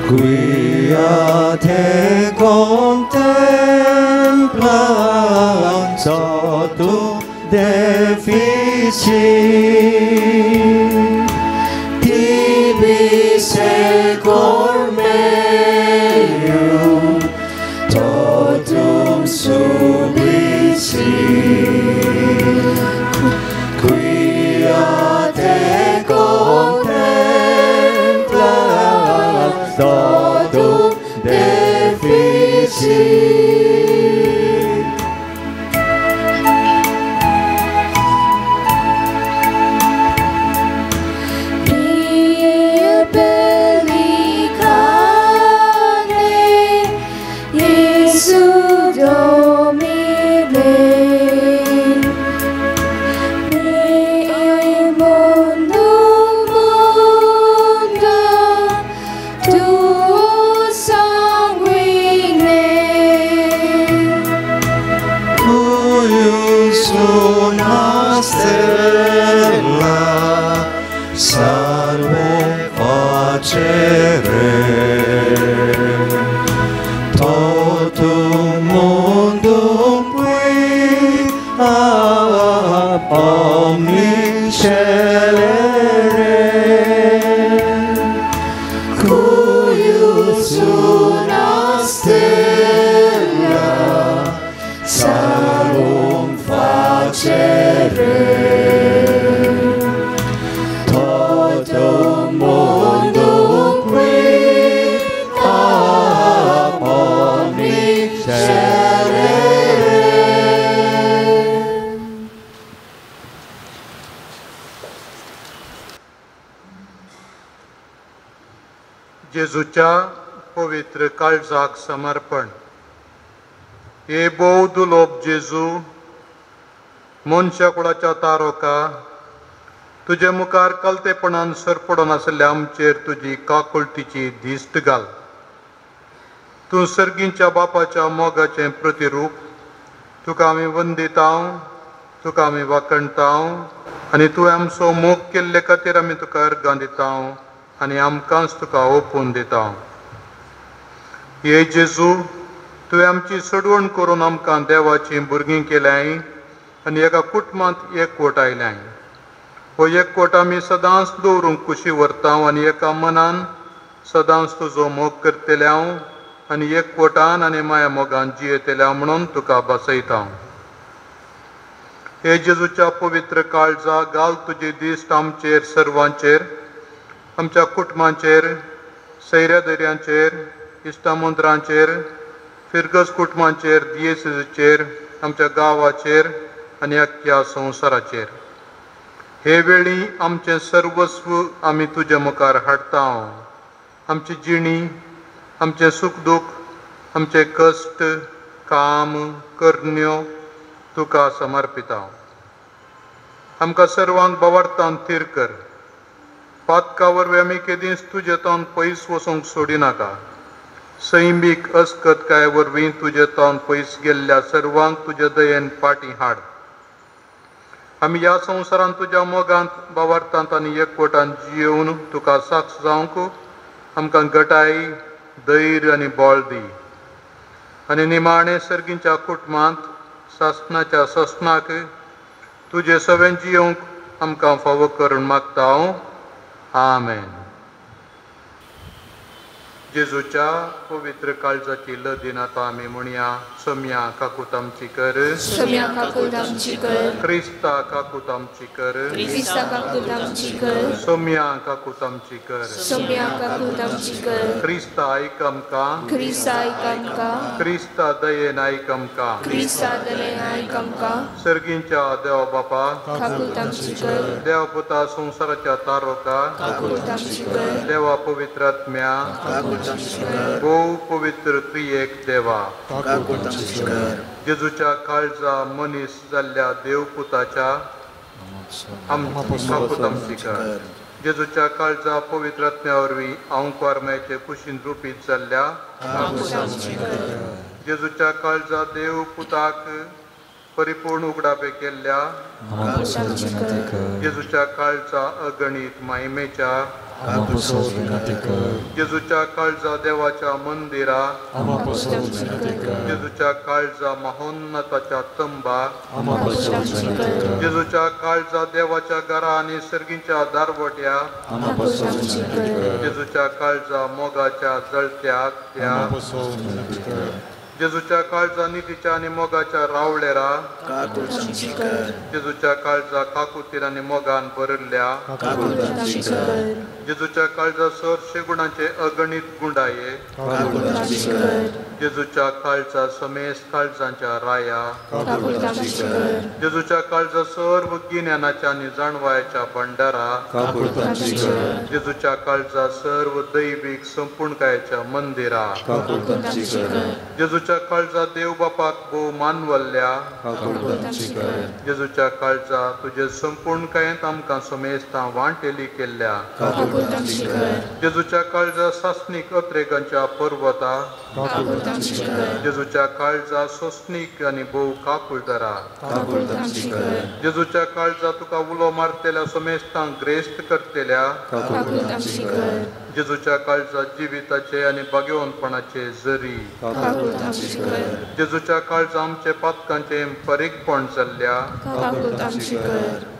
Quia te contemplam totum defici, tibi secor meum totum subici. Quia te contemplam totum defici. जेजूच्या पवित्र काळजाक समर्पण. हे भोव दुलोब जेजू, मनशा कुळाच्या तारोका, तुजे मुखार कलतेपणान सरपडून आशिल्ल्या आमचेर तुजी काकुळटीची दिश्ट घाल. तूं सर्गींच्या बापाच्या मोगाचें प्रतिरूप. तुका आमी वंदितांव, तुका आमी वाखणतांव आनी तुवें आमचो मोग केल्ले खातीर आमी तुका अर्गां दितांव आनी आमकांच तुका ओपून दिता. हे जेजू, तुवें आमची सोडवण करून आमकां देवाचीं भुरगीं केल्यांय आनी एका कुटुंबांत एकवट आयल्यांय. हो एकवट आमी सदांच दवरूंक कुशी व्हरता आनी एका मनान सदांच तुजो मोग करतले हांव आनी एकवटान आनी माया मोगान जियेतले हांव म्हणून तुका बसयता. हे जेजूच्या पवित्र काळजा, घाल तुजी दिश्ट आमचेर सर्वांचेर, आमच्या कुटुंबांचेर, सैऱ्या दर्यांचेर, इश्टामुंद्रांचेर, फिरगज कुटुंबांचेर, दियेसीचेर, आमच्या गांवाचेर आनी अख्ख्या संवसाराचेर. हे वेळी आमचें सर्वस्व आमी तुजे मुखार हाडटा. आमची जिणी, आमचें सूख दूख, आमचें कश्ट, काम, करण्यो तुका समर्पिता. आमकां सर्वांक बवार्थान थीर कर. पातका वरवीं आमी केदींच तुजे तावन पयस वचूंक सोडिनाका. सैमीक अस्कतकाये वरवीं तुजे तावन पयस गेल्ल्या सर्वांक तुजे दयेन फाटीं हाड. आमी ह्या संवसारांत तुज्या मोगांत, बावार्थांत आनी एकवटान जियेवन तुका साक्ष जावंक आमकां गटाय, धैर्य आनी बळ दी. आनी निमाणें सर्गींच्या कुटुंबांत सासणाच्या ससनाक तुजे सवें जियोवंक आमकां फावो करून मागता हांव. आमेन. जेजूच्या पवित्र काळजाची लदीन आतां आमी म्हणया. सोम्या काकूत आमची कर, सोम्या काकूत आमची कर, क्रिस्ता काकूत आमची कर, क्रिस्ता काकूत आमची कर, सोम्या काकूत आमची कर, सोम्या काकूत आमची कर, क्रिस्ता आयक आमकां, क्रिस्ता आयक आमकां, क्रिस्ता दयेन आयक आमकां, क्रिस्ता दयेन आयक आमकां, सर्गींच्या देव बापा काकूत आमची कर, देव पुता संवसाराच्या तारोका काकूत आमची कर, देवा पवित्र आत्म्या भोव पवित्र त्रिएक देवा जेजूच्या काळजा मनीस जाल्ल्या देवपुताच्या काकूत आमची कर. जेजूच्या काळजा पवित्र आत्म्या वरवीं आंकवारमयाचे कुशीन रुपीत जाल्ल्या जेजूच्या काळजा देवपुताक परिपूर्ण उगडापे केल्ल्या जेजूच्या काळजा अगणीत माहिमेच्या जेजूच्या काळजा देवाच्या मंदिरा जेजूच्या काळजा महोन्नताच्या तंबा जेजूच्या काळजा देवाच्या घरा आनी सर्गीच्या दारवट्या जेजूच्या काळजा मोगाच्या जळत्या त्या जेजूच्या काळजा नितीच्या आनी मोगाच्या रावळेरा जेजूच्या काळजा काकुतीर आनी मोगान भरिल्ल्या जेजूच्या काळजा सरशे गुणांचे अगणीत गुंडाये जेजूच्या काळजा समेस काळजांच्या राया जेजूच्या काळजा सर्व गिन्यानाच्या आनी जाणवायाच्या भंडारा जेजूच्या काळजा सर्व दैवीक संपूर्णकायेच्या मंदिरा जेजूच्या काळजा देव बापाक भोव मानवल्ल्या जेजूच्या काळजा तुजे संपूर्णकायेंत आमकां समेस्तां वांटेली केल्ल्या जेजूच्या काळजा सासणीक अत्रेगांच्या पर्वता जेजूच्या काळजा सोसणीक आनी भोव काकुळटरा जेजूच्या काळजा तुका उलो मारतेल्या समेस्तांक ग्रेस्त करतेल्या जेजूच्या काळजा जिविताचे आनी भाग्यवंतपणाचे जरी जेजूच्या काळजा आमचे पातकांचे परीकपण जाल्ल्या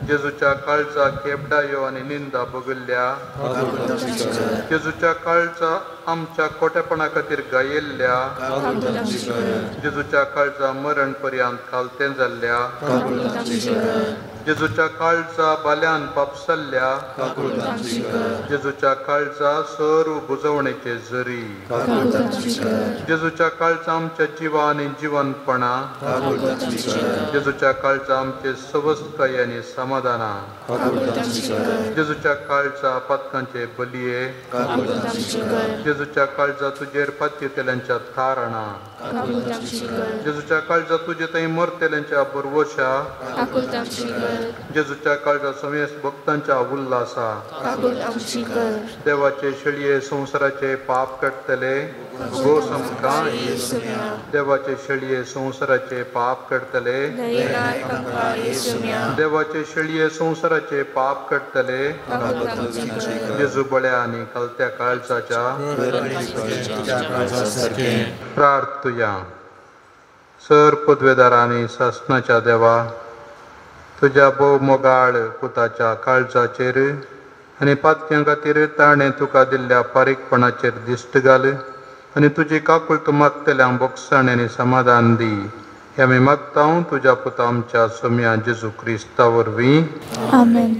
जेजूच्या काळजा केबडायो आनी निंदा भोगिल्ल्या जेजूच्या काळजा आमच्या खोटेपणा खातीर गायिल्ल्या जेजूच्या काळजा मरण पर्यंत खालतें जाल्ल्या जेजूच्या काळजा बाल्यान पापसल्ल्या जेजूच्या काळजा सर्व बुजवणेचे जरी जेजूच्या काळजा आमच्या जिवा आनी जिवनपणा जेजूच्या काळजा आमचे सवस्तकाय आनी समाधाना जेजूच्या काळजा पातकांचे बलिये जेजूच्या काळजा तुजेर पातयेतल्यांच्या थारणा जेजूच्या काळजा तुजे थंय मरतेल्यांच्या बरवशा जेजूच्या काळजा समेस भक्तांच्या उल्लासा देवाचे शेळये संवसाराचे पाप काडटले गो समकां देवाचे शेळये संवसाराचे पाप काडटले देवाचे शेळये संवसाराचे पाप काडटले जेजू बळ्या आनी खालत्या काळजाच्या प्रार्थुया. सर पदवेदारांनी सासणाच्या देवा तुज्या भोव मोगाळ पुताच्या काळजाचेर आनी पातक्यां खातीर ताणें तुका दिल्ल्या पारीकपणाचेर दिश्ट घाल आनी तुजी काकुळट मागतल्यांक बोगसाण आनी समाधान दी. हे आमी मागता तुज्या पुता आमच्या सोम्या जेजू क्रिस्ता वरवीं. आमेन.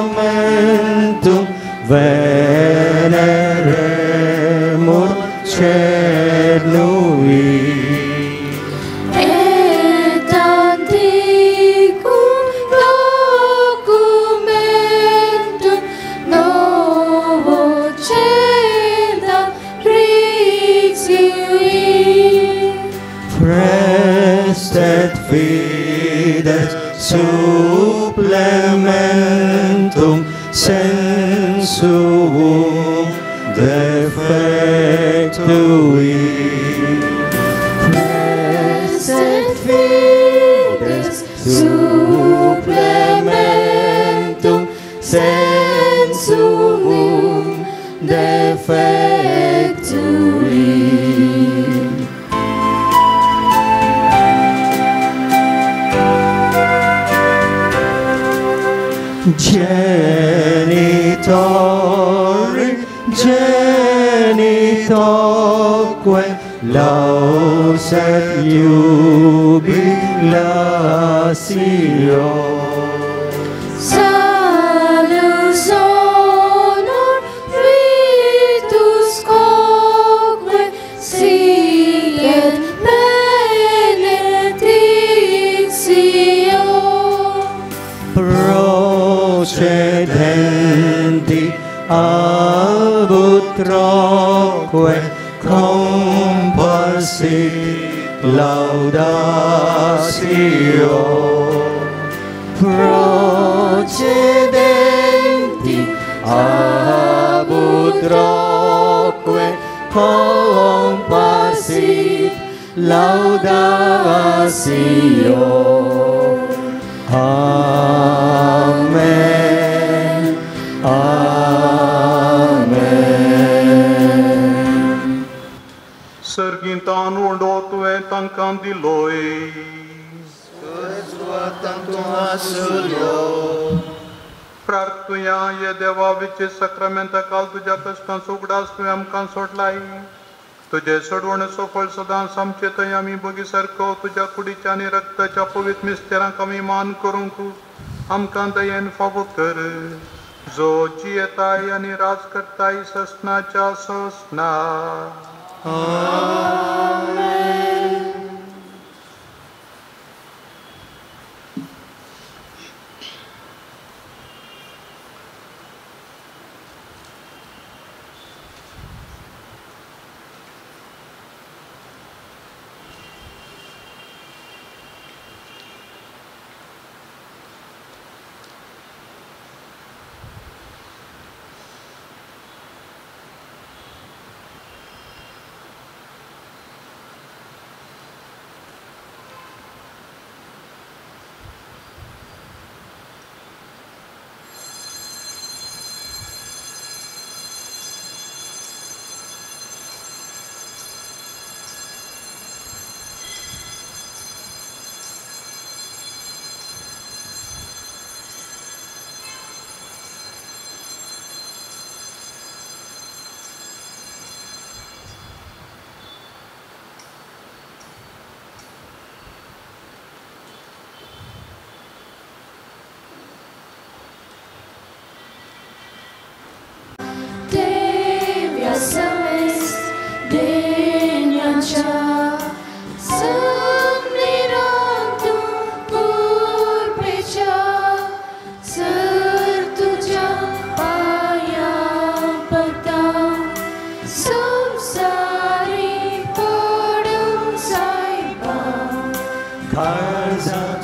Sacramentum veneremur cernui et anticum documentum novo cena Christui prestet fides supplementum sensuum defectui. Prestet fides supplementum sensuum defectui. Genitori genitoque laus et jubilatio. Salus honor virtus quoque siet benedictio. Procedenti ab utroque Compassit laudatio. Procedenti ab utroque compassit laudatio. Amen. Amen. सर्गींतान उंडो तुवें तांकां दिलोय. प्रार्थुया ये देवा विचे सक्रामेंता काल तुज्या कश्टांचो उगडास तुवें आमकां सोडलाय. तुजे सोडवणेचो फळ सदांच आमचे थंय आमी बगी सारको तुज्या कुडीच्या आनी रक्ताच्या पवित्र मिस्तेरांक आमी मान करूंक आमकां दयेन फावो कर. जो जियेताय आनी राज करताय ससनाच्या ससना. आमेन.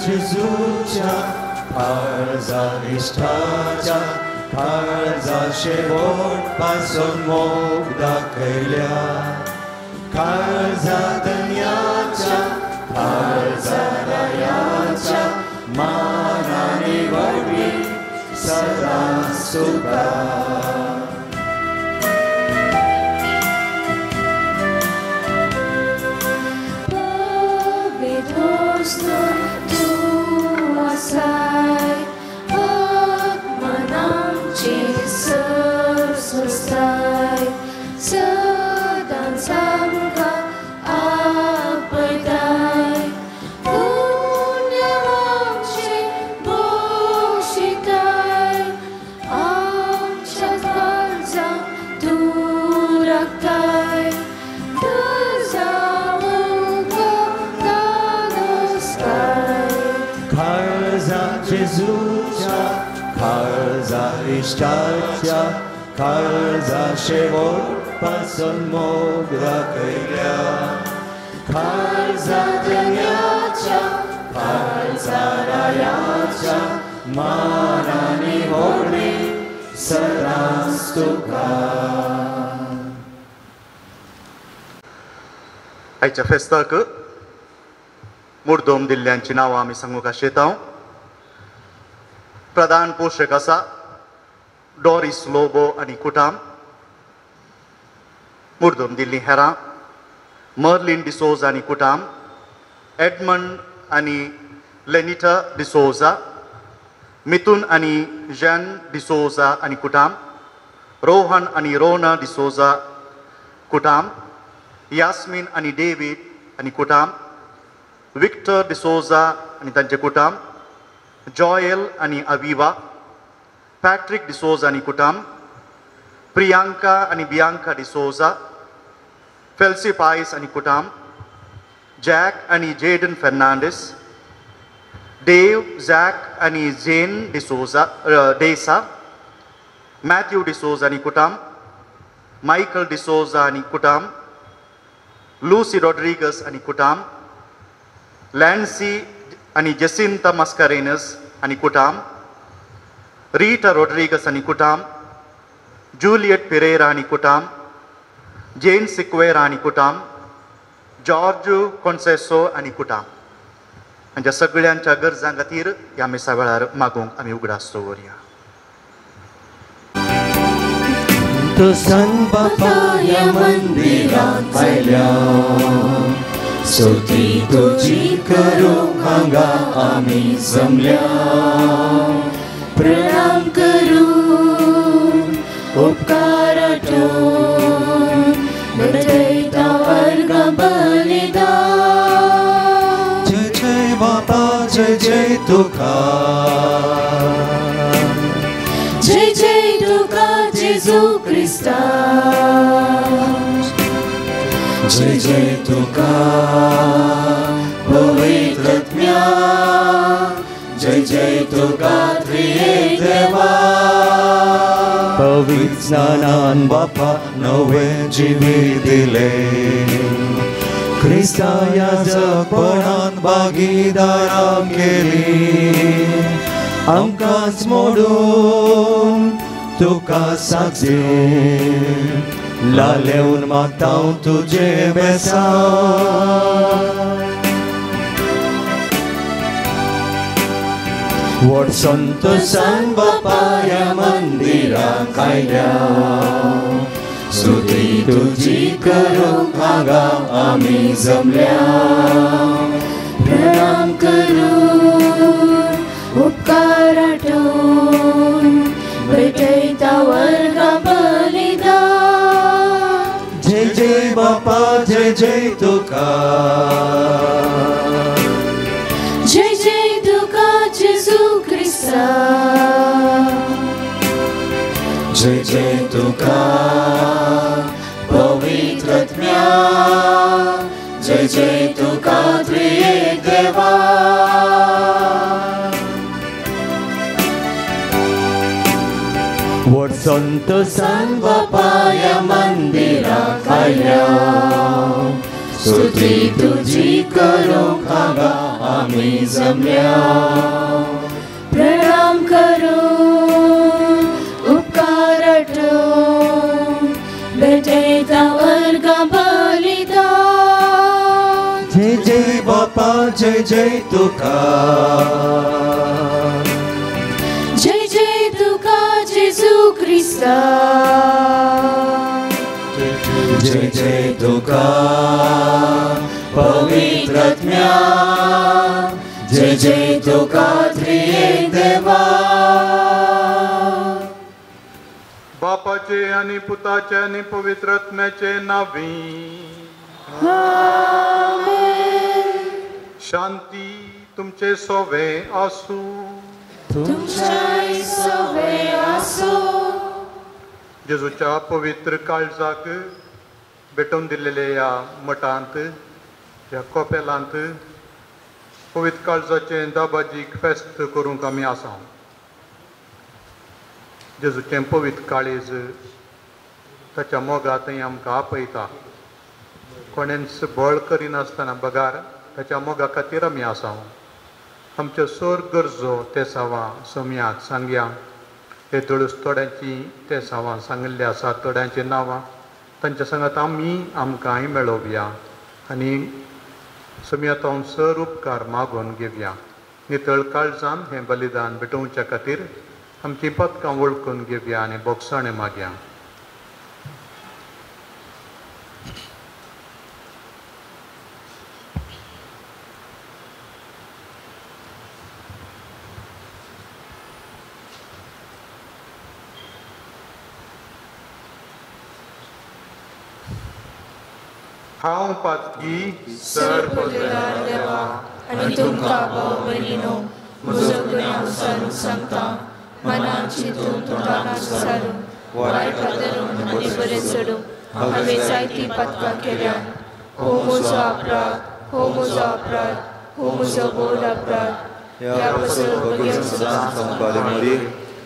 जेजूच्या काळजा इश्टाच्या काळजा शेवट पासून मोग दाखयल्या. काळजा धन्याच्या काळजा दयाच्या मानाने वरवी सदांच तुका. जेजूच्या काळजा इश्टाच्या काळजा शेवट पासून मोग दाखयल्या. काळजा धन्याच्या काळजा रायाच्या मानाने व्हडली सदांच तुका. आयच्या फेस्ताक मुर्दोम दिल्ल्यांची नांवां आमी सांगूंक आशेतांव. प्रधान पोशक आसा डॉरीस लोबो आनी कुटाम. मुर्दम दिल्ली हेरां मर्लिन डिसोजा आनी कुटाम, एडमंड आनी लेनिटा डिसोजा, मिथून आनी जॅन डिसोजा आनी कुटाम, रोहन आनी रोना डिसोजा कुटाम, यास्मीन आनी डेवीड आनी कुटाम, विक्टर डिसोजा आनी तांचे कुटाम, जॉयल आनी अविवा, पॅट्रिक डिसोजा आनी कुटाम, प्रियांका आनी बियांका डिसोजा, फेल्सी पायस आनी कुटाम, जॅक आनी जेडन फेर्नांडीस, डेव जॅक आनी जेन डिसोजा डेसा, मॅथ्यू डिसोजा आनी कुटाम, मायकल डिसोजा आनी कुटाम, लुसी रॉड्रिगस आनी कुटाम, लॅन्सी आनी जेसिंता मास्कारेनस आनी कुटाम, रिटा रॉड्रिगस आनी कुटाम, जुलियट पिरेरा आनी कुटाम, जेन सिक्वेरा आनी कुटाम, जॉर्ज कोन्सेसो आनी कुटाम हांच्या सगळ्यांच्या गरजां खातीर ह्या मिसा वेळार मागूंक आमी उगडास दवरया. सन बापा मंदिरात आयल्या, स्तुती तुजी करूंक हांगा आमी जमल्या. प्रणाम करून उपकार आठोवन भेटयता वर्गां बलिदान. जय जय बापा जय जय तुका, जय जय तुका जेजू क्रिस्ता, जय जय तुका पवित्र आत्म्या, जय जय तुका त्रिएक देवा. पवित्र स्नानान बापा नवे जिवीत दिले, क्रिस्ता याजकपणान भागीदारां केली. आमकांच मोडून तुका साक्षी लालेवन मागता तुजे बेसांव. व्हड संतोशान बापा ह्या मंदिराक आयल्या, स्तुती तुजी करूंक हांगा आमी जमल्या. प्रणाम करून उपकार आठोवन भेटयता वर्गां बलिदान. जय जय बापा जय जय तुका, जय जय तुका जेजू क्रिस्ता, जय जय तुका पवित्र आत्म्या, जय जय तुका त्रिएक देवा. व्हड संतोशान बापा ह्या मंदिराक आयल्या, स्तुती तुजी करूंक हांगा आमी जमल्या. प्रणाम करून उपकार आठोवन भेटयता वर्गां बलिदान. जय जय बापा जय जय तुका, जय जय तुका जेजू क्रिस्ता, जय जय तुका पवित्र आत्म्या, जय जय तुका त्रिएक देवा. बापाचे आनी पुताचे आनी पवित्र आत्म्याचे नांवी आमेन. शांती तुमचे सोवे आसूं. तुमच्याय सोवे आसूं. जेजूच्या पवित्र काळजाक भेटोवन दिल्लेल्या ह्या मठांत, ह्या कोपेलांत पवित्र काळजाचें दाबाजीक फेस्त करूंक आमी आसा. जेजूचें पवित्र काळीज ताच्या मोगा थंय आमकां आपयता. कोणेंच बळ करिनासतना बगार ताच्या मोगा खातीर आमी आसा. आमच्यो सोर गरजो ते सावां सोमयाक सांगया. हे धुळूस थोड्यांची ते सावां सांगिल्ली आसा, थोड्यांची नांवां तांच्या सांगात आमी आमकांय मेळोवया आनी सोमया तो सर उपकार मागोवन घेवया. नितळ काळजान हें बलिदान भेटोवच्या खातीर आमचीं पदकां वळखून घेवया आनी बोगसाणें मागया. हांव पातकी सर पदरार देवा आनी तुमकां भाव भयणीनो म्हजो गुन्यांव सारून सांगता. मनान चिंतून तोंडान सारून वायट वादरून आनी बरें चडून हांवें जायतीं पातकां केल्यात. हो म्हजो अपराध, हो म्हजो अपराध, हो म्हजो व्हड अपराध. ह्या पासून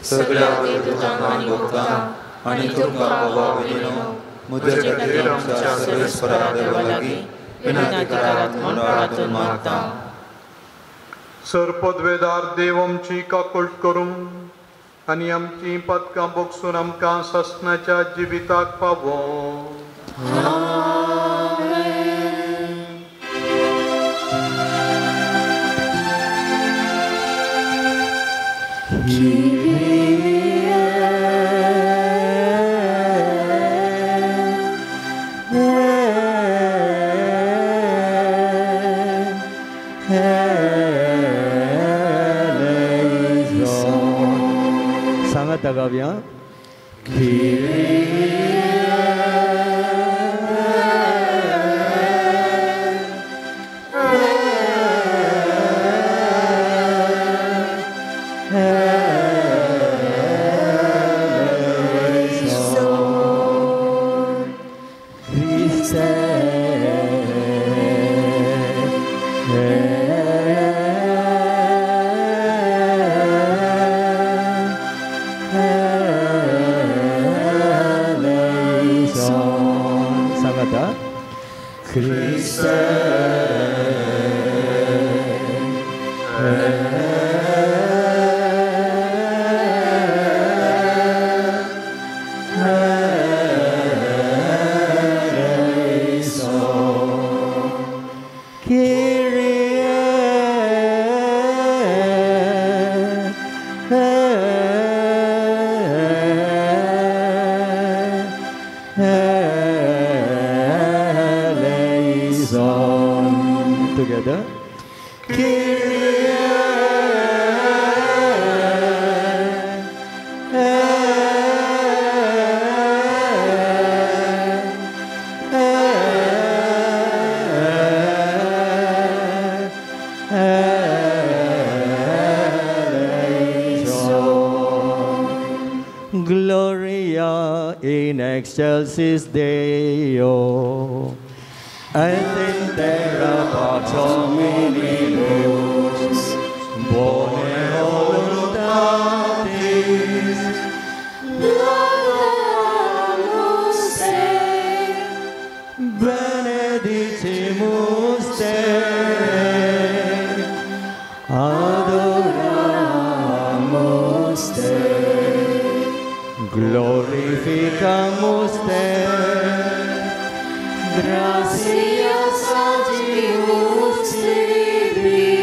सगळ्या देवदूतांक आनी भक्तांक आनी तुमकां भाव भयणीनो म्हज्या खातीर आमच्या सर्वेस्परा देवा लागीं विनंती करात म्हूण प्रार्थना मागता. सर पदवेदार देव आमची काकुळट करूं आनी आमची पदकां बोगसून आमकां सासणाच्या जिविताक पावों. सांगात गावया. Together. Gloria in excelsis Deo, et in terra pax hominibus, bonae voluntatis, Laudamus te, benedicimus te, adoramus te, glorificamus te, gratias agimus tibi,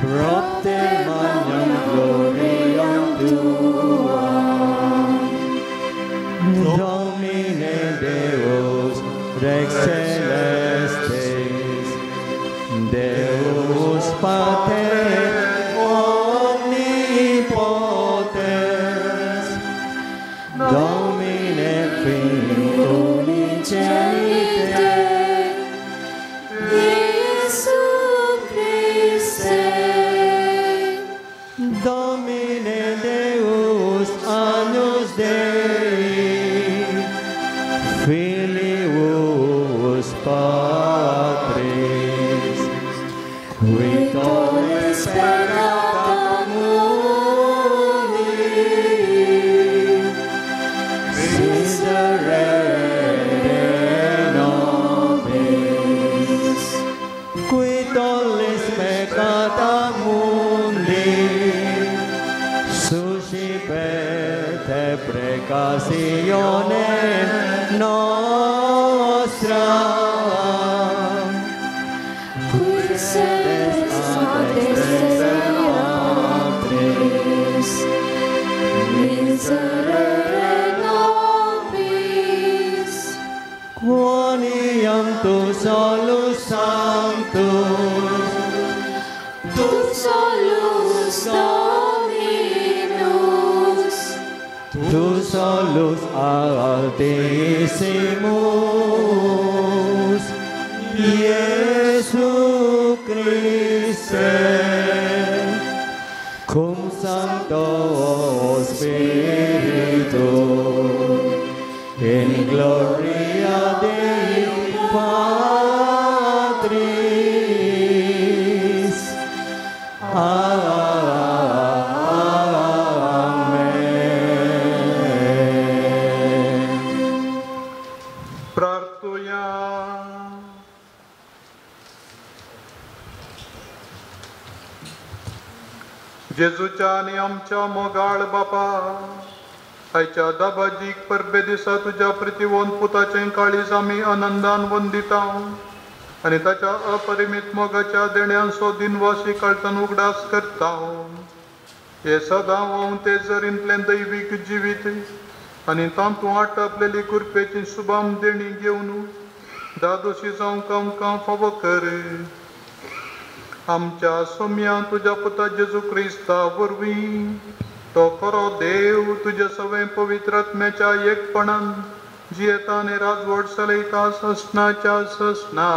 propter magnam gloriam tuam. Domine Deus, Rex Celestis, Deus Pater omnipotens, Domine Filii unigenite, Iesu Christe, Domine Deus, Agnus Dei, Filius Patris, qui tollis peccata mundi, miserere nobis, qui tollis peccata mundi, suscipete precationem nostra, qui sedes ad dextra Patris, miserere nobis, quoniam tu solus sanctus, tu solus Dominus, tu solus altissimus, Iesu Christe, cum Sancto Spiritu, in gloria Dei Patris. Amen. जेजूच्या आनी आमच्या मोगाळ बापा, आयच्या दाबाजीक परबे दिसा तुज्या प्रितीवंत पुताचें काळीज आमी आनंदान वंदिता आनी ताच्या अपरिमीत मोगाच्या देण्यांचो दिनवासी काळजान उगडास करता. हे सदां व्हांवते जरींतलें दैवीक जिवीत आनी तातूंत आटपलेली कृपेची शुभाम देणी घेवन दादोशी जावंक आमकां फावो कर. आमच्या सोम्या तुज्या पुता जेजू क्रिस्ता वरवीं तो खरो देव तुज्या सवें पवित्र आत्म्याच्या एकपणान जियेता आनी राजवट चलयता ससनाच्या ससना.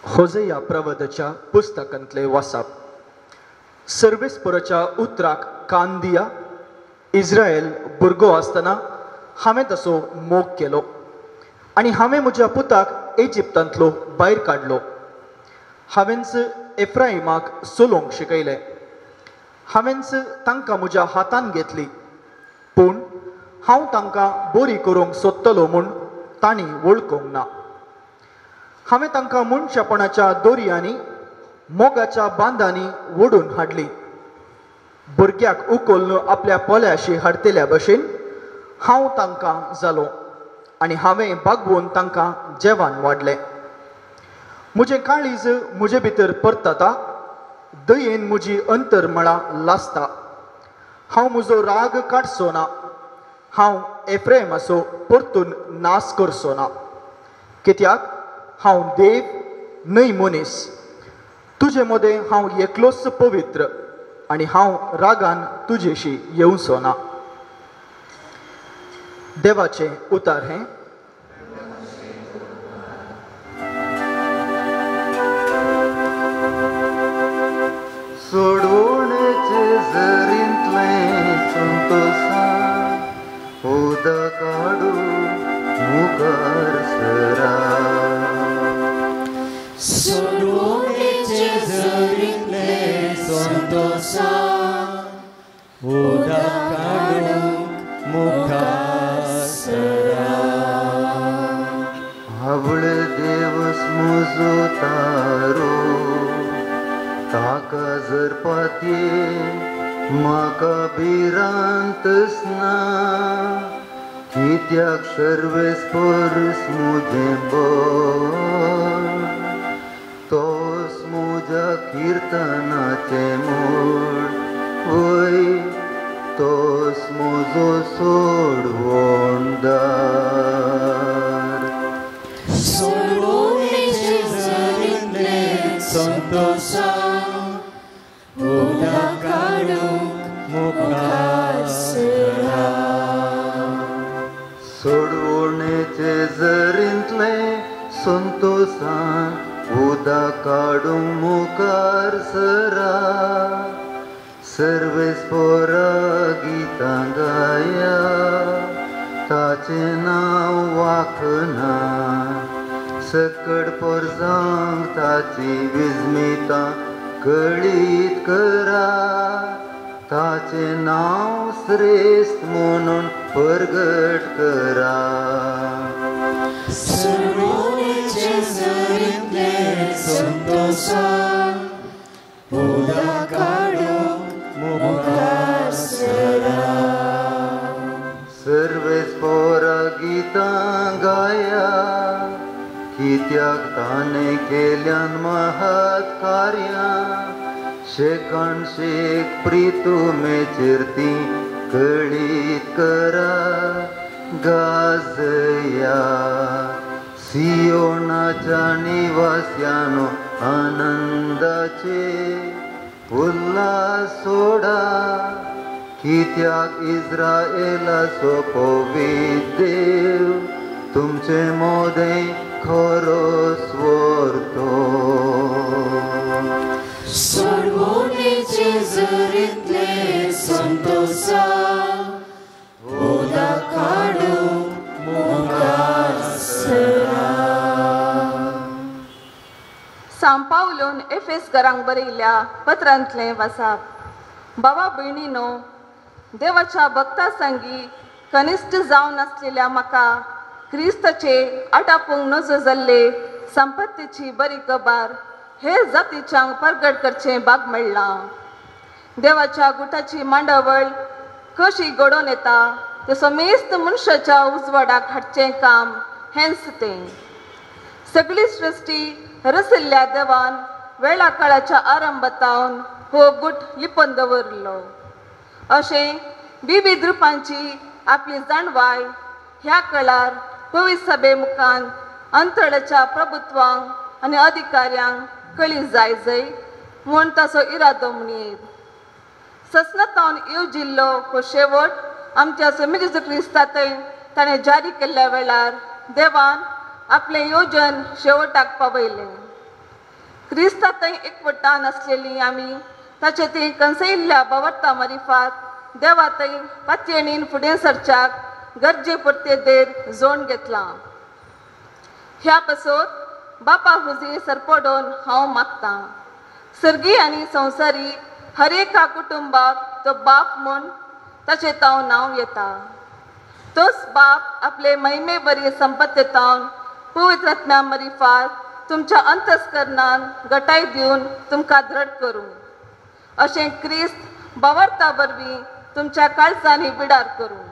होजया प्रवदाच्या पुस्तकांतले वासाप. सर्वेस्पराच्या उतराक कान दिया. इस्रायल भुरगो आसतना हांवें ताचो मोग केलो आनी हांवें म्हज्या पुताक इजिप्तांतलो भायर काडलो. हांवेंच एफ्राइमाक चलोवंक शिकयलें, हांवेंच तांकां म्हज्या हातान घेतली, पूण हांव तांकां बरी करूंक सोदतलो म्हूण तांणी वळखूंक ना. हांवें तांकां मनशापणाच्या दोरयांनी मोगाच्या बांदांनी ओडून हाडली. भुरग्याक उखलून आपल्या पोल्याशी हाडटेल्या भशेन हांव तांकां जालो आनी हांवें बागवून तांकां जेवण वाडलें. म्हजें काळीज म्हजे भितर परतता, दयेन म्हजी अंतरमळां लासता. हांव म्हजो राग काडचो ना, हांव एफ्रेमाचो परतून नाश करचो ना, कित्याक हांव देव न्हय मनीस. तुजे मदें हांव एकलोच पवित्र आनी हांव रागान तुजेशी येवचो ना. देवाचें उतार हें. सोडवणेचे जरींतलें संतोसान उदक काडूं मुखार सरा. सोडवणेचे जरींतलें संतोसान उदक काडूं मुखार सरा. आवळे देवस म्हजो तारो, ताका जर पातये म्हाका भिरांतच ना, कित्याक सर्वेस्परस म्हजें बळ, तोच म्हज्या किर्तनाचें मूळ, वय तोच म्हजो सोडवणदार. सोडवणेचे जरींतलें संतोसान उदक काडूंक मुखार सरा. सोडवणेचे जरींतलें संतोसान उदक काडूंक मुखार सरा. सर्वेस्परा गितां गाया, ताचें नांव वाखना, सकड पोरसांक ताची विस्मितां कळीत करा, ताचें नांव श्रेश्ठ म्हणून परगट करा. सोडवणेचे जरींतलें संतोसान उदक काडूंक मुखार सरा. सर्वेस्परा गितां गाया, कित्याक ताणें केल्यान महत् कार्यां, शेकान शेक प्रितुमेचेर तीं कळीत करा. गाजया सियोनाच्या निवास्यानो आनंदाचे उल्हास सोडा, कित्याक इस्रायलाचो पवित्र देव तुमचे मोदें खरोच व्हरतो. सोडवणेचे जरींतलें संतोसान उदक काडूंक मुखार सरा. सांव पावलून एफेस घरांक बरयल्ल्या पत्रांतलें वासाप. बाबा भयणीनो, देवाच्या भक्ता संगी कनिश्ठ जावन आसलेल्या म्हाका क्रिस्ताचे आटापूंक नजो जाल्ले संपत्तीची बरी कबार हे जातीच्यांक परगट करचें भाग मेळ्ळां. देवाच्या गुटाची मांडावळ कशी घडोवन येता तें समेस्त मनशाच्या उजवाडाक हाडचें काम हेंच तें. सगळी सृश्टी रसिल्ल्या देवान वेळा काळाच्या आरंभातावन हो गुट लिपून दवरलो. अशें विविध रुपांची आपली जाणवाय ह्या काळार पवित्र सभे मुखान अंतराळाच्या प्रभुत्वांक आनी अधिकाऱ्यांक कळी जाय जय म्हूण ताचो इरादो म्हणयेत. ससनातावन येवजिल्लो हो शेवट आमच्या स्वामी जेजू क्रिस्तांतय ताणें जारी केल्ल्या वेळार देवान आपलें योजन शेवटाक पावयलें. क्रिस्तांतय एकवटान आसलेली आमी ताचे ती कंसयिल्ल्या बावर्ता मारिफात देवातय पातयेणीन फुडें सरच्याक गरजे पुरते देर जोड घेतलां. ह्या पासत बापा हुजी सरपडोन हांव मागतां, सर्गी आनी संवसारी हर एका कुटुंबाक तो बाप म्हूण ताचें तांव नांव येता. तोच बाप आपले महिमे बरी संपत्तेतावन पवित्र आत्म्या मारिफात तुमच्या अंतस्करणान गटाय दिवन तुमकां दृढ करूं. अशें क्रिस्त बावर्ता वरवीं तुमच्या काळजांनी बिडार करूं.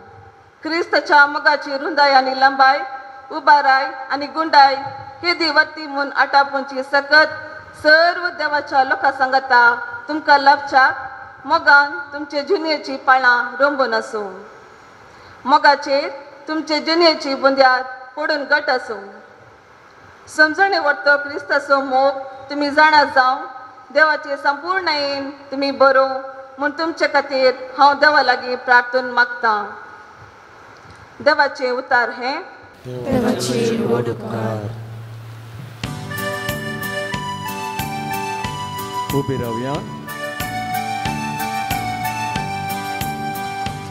क्रिस्ताच्या मोगाची रुंदाय आनी लंबाय, उबाराय आनी गुंडाय केदी वर्ती म्हूण आटापूंची सकत सर्व देवाच्या लोकां सांगता तुमकां लाभच्याक मोगान तुमचे जिणेची पाळां रोंबून आसूं. मोगाचेर तुमचे जिणेची बुंद्याद पडून गट आसूं. समजणे वरतो क्रिस्ताचो मोग तुमी जाणा जावं देवाचे संपूर्णयेन तुमी बरोवं म्हूण तुमचे खातीर हांव देवा लागीं प्रार्थून मागतां. देवाचें उतार हें. देवाचेर व्हड उपकार. उबी रावया.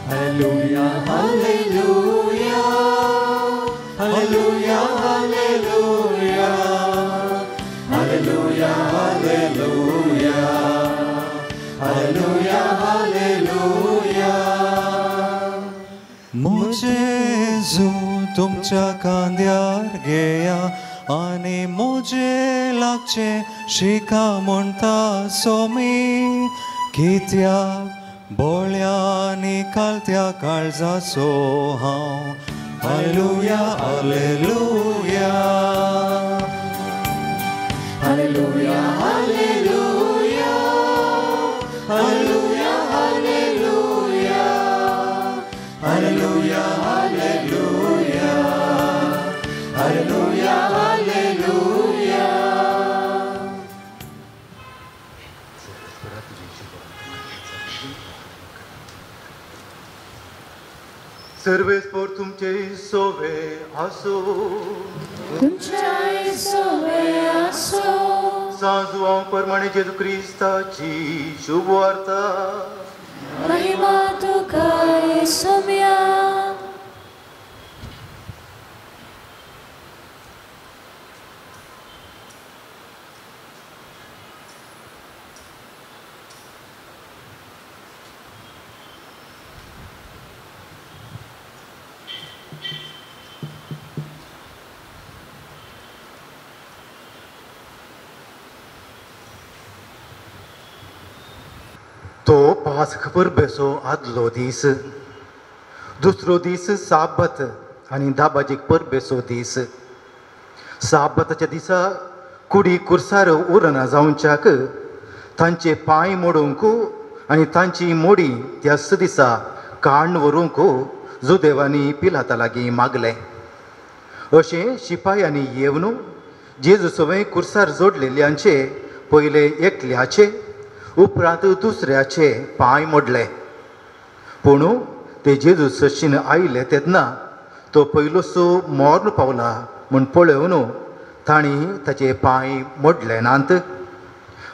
Hallelujah, hallelujah, hallelujah, hallelujah, hallelujah, hallelujah, hallelujah, hallelujah. म्हजे जेजू तुमच्या खांद्यार घेया आनी म्हजे लागचें शिका म्हणटा सोमी, कित्याक बोळ्यांनी कालत्या काळजाचो हांव. Hallelujah, hallelujah, hallelujah, hallelujah, hallelujah, hallelujah, hallelujah, hallelujah, hallelujah, hallelujah. सर्वेस्पोर तुमचे सोवे आसो, तुमच्याय सोवे आसो. सांजुआं परमाणे जेजू क्रिस्ताची शुभ वार्ता. महिमा तुका येसुम्या. तो पास्क परबेचो आदलो दीस, दुसरो दीस साबत आनी दाबाजीक परबेचो दीस. साबताच्या दिसा कुडी कुर्सार उरना जावच्याक तांचे पांय मोडूंक आनी तांची मोडी त्याच दिसा काण व्हरूंक जुदेवांनी पिलाता लागीं मागलें. अशें शिपायांनी येवन जेजू सवें कुर्सार जोडलेल्यांचे पयले एकल्याचे उपरांत दुसऱ्याचे पांय मोडले. पूण ते जेजू सशीन आयले तेन्ना तो पयलोसो मर्ण पावला म्हूण पळोवन तांणी ताचे पांय मोडले नात.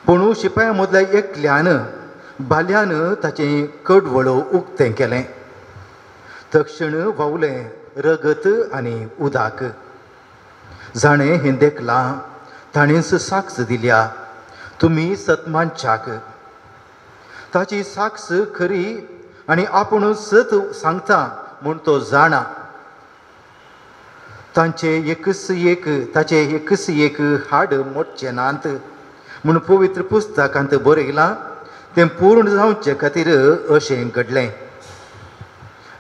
पूण शिपाया मदल्या एकल्यान भाल्यान ताचें कडवळो उक्तें केलें. तक्षण व्हांवलें रगत आनी उदक. जाणें हें देखलां ताणेंच साक्ष दिल्या, तुमी सतमानच्याक. ताची साक्ष खरी आनी आपूण सत सांगता म्हूण तो जाणा. तांचे एकच एक ताचे एकच एक हाड मोडचें नात, म्हूण पवित्र पुस्तकांत बरयलां तें पूर्ण जावचे खातीर अशें घडलें.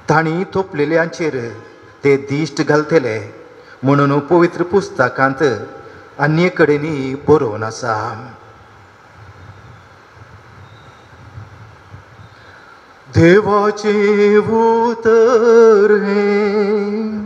तांणी तोपलेल्यांचेर ते दिश्ट घालतले म्हणून पवित्र पुस्तकांत आनी कडेन बरोवन आसा. देवाचें उतर हें.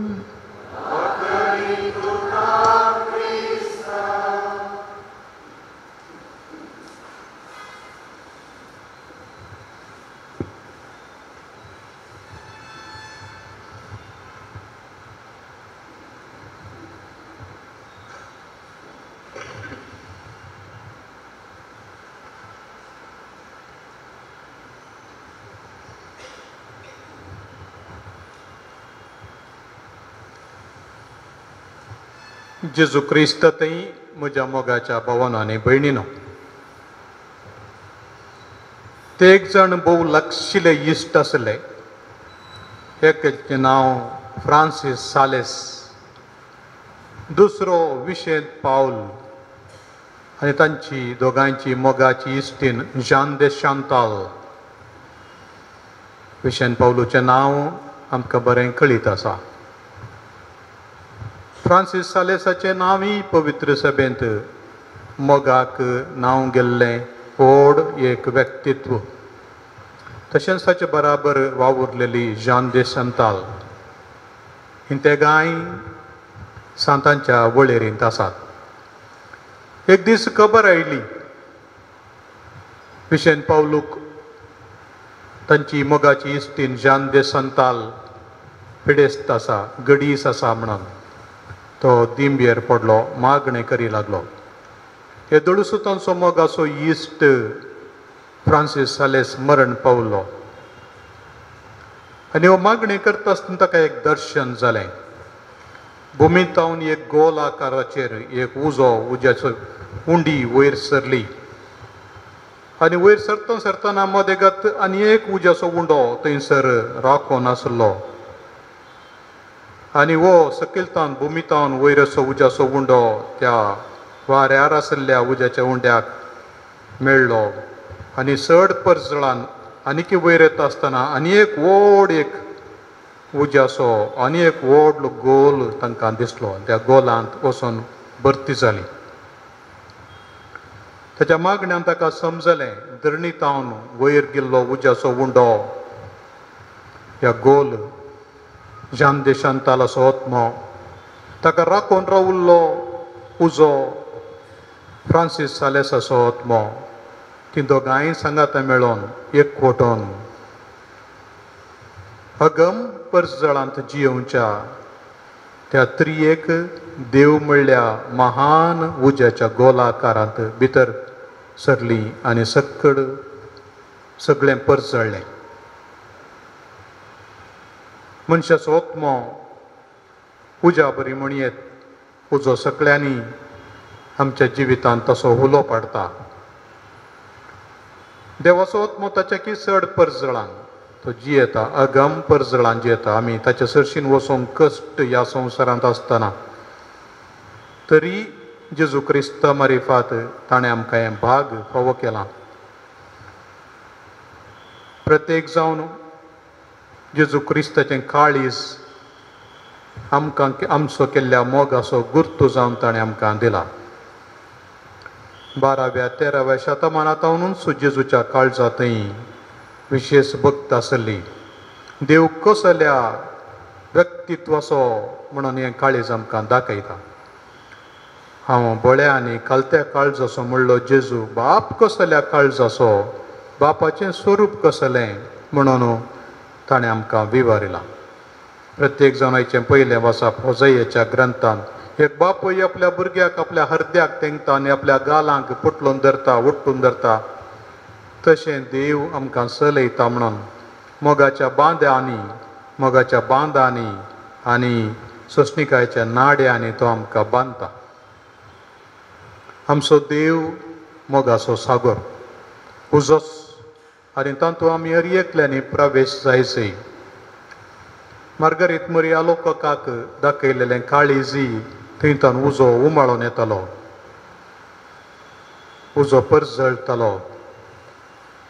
जेजू क्रिस्त थंय म्हज्या मोगाच्या भावानो आनी भयणीनो, ते एक जाण भोव लागशिल्ले इश्ट आसले. एकाचें नांव फ्रांसीस सालेस, दुसरो विशेंत पावल आनी तांची दोगांयची मोगाची इश्टीन जान दे शांताल. विशेंत पावलूचें नांव आमकां बरें कळीत आसा. फ्रांसीस सालेसाचें नांवूय पवित्र सभेंत मोगाक नांव गेल्लें व्हड एक व्यक्तित्व. तशेंच ताचे बराबर वावुरलेली जान दे संताल ही तेगांय सांतांच्या वळेरींत आसात. एक दीस खबर आयली विशेन पावलूक तांची मोगाची इश्टीन जान दे संताल पिडेस्त आसा, गडीस आसा म्हणून. तो दिंबेर पडलो, मागणें करी लागलो. हे दळूसो तांचो मोगाचो इश्ट फ्रांसीस सालेस मरण पावलो आनी हो मागणें करता आसतना ताका एक दर्शन जालें. भुमीतावन एक गोल आकाराचेर एक उजो, उज्याचो उंडी वयर सरली आनी वयर सरता सरतना मदेगात आनी एक उज्याचो उंडो थंयसर राखून आसलो आनी हो सकयलतावन भुमीतावन वयर असो उज्याचो उंडो त्या वाऱ्यार आशिल्ल्या उज्याच्या उंड्याक मेळ्ळो आनी चड परजळान आनीक वयर येता आसतना आनी एक व्हड एक उज्याचो आनी एक व्हडलो गोल तांकां दिसलो. त्या गोलांत वचून भरती जाली. ताच्या मागण्यान ताका समजलें धरणीतावन वयर गेल्लो उज्याचो उंडो ह्या गोल जान दे शांतालाचो आत्मो, ताका राखून रावल्लो उजो फ्रांसीस सालेसाचो आत्मो. ती दोगांय सांगाता मेळोन एकवटोन अगम परजळांत जियोवच्या त्या त्रियेक देव म्हणल्या महान उज्याच्या गोलाकारांत भितर सरली आनी सक्कड सगळें परजळ्ळें. मनशाचो आत्मो उज्या बरी म्हणयेत. उजो सगळ्यांनी आमच्या जिवितांत तसो हुलो पाडता. देवाचो आत्मो ताच्या की चड परजळान तो जियेता, अगम परजळान जियेता. आमी ताच्या सरशीन वचोंक कश्ट ह्या संवसारांत आसतना तरी जेजू क्रिस्त मारिफात ताणें आमकां हें भाग फावो केलां. प्रत्येक जावन जेजू क्रिस्ताचें काळीज आमकां आमचो केल्ल्या मोगाचो गुर्तू जावन ताणें आमकां दिला. 12व्या 13व्या शतमानांतूच जेजूच्या काळजांतय विशेष भक्त आसली. देव कसल्या व्यक्तित्वाचो म्हणून हें काळीज आमकां दाखयता. हांव बळ्या आनी कालत्या काळजाचो म्हणलो जेजू बाप कसल्या काळजाचो, बापाचें स्वरूप कसलें म्हणून ताणें आमकां विवरिलां. प्रत्येक जाणाचें पयलें वाचप होजयेच्या ग्रंथान एक बापूय आपल्या भुरग्याक आपल्या हरद्याक तेंकता आनी आपल्या गालांक पुटलून धरता, उट्टून धरता, तशें देव आमकां चलयता म्हणून मोगाच्या बांद्यांनी, मोगाच्या बांदांनी आनी सोंसणिकायेच्या नाड्यांनी तो आमकां बांदता. आमचो देव मोगाचो सागर उजोच आनी तातूंत आमी हर एकल्यांनी प्रवेश जायचे. मार्गरीत मरिया लोकांक दाखयलेलें काळीजी थंयतान उजो उमाळून येतालो. उजो परजळटालो.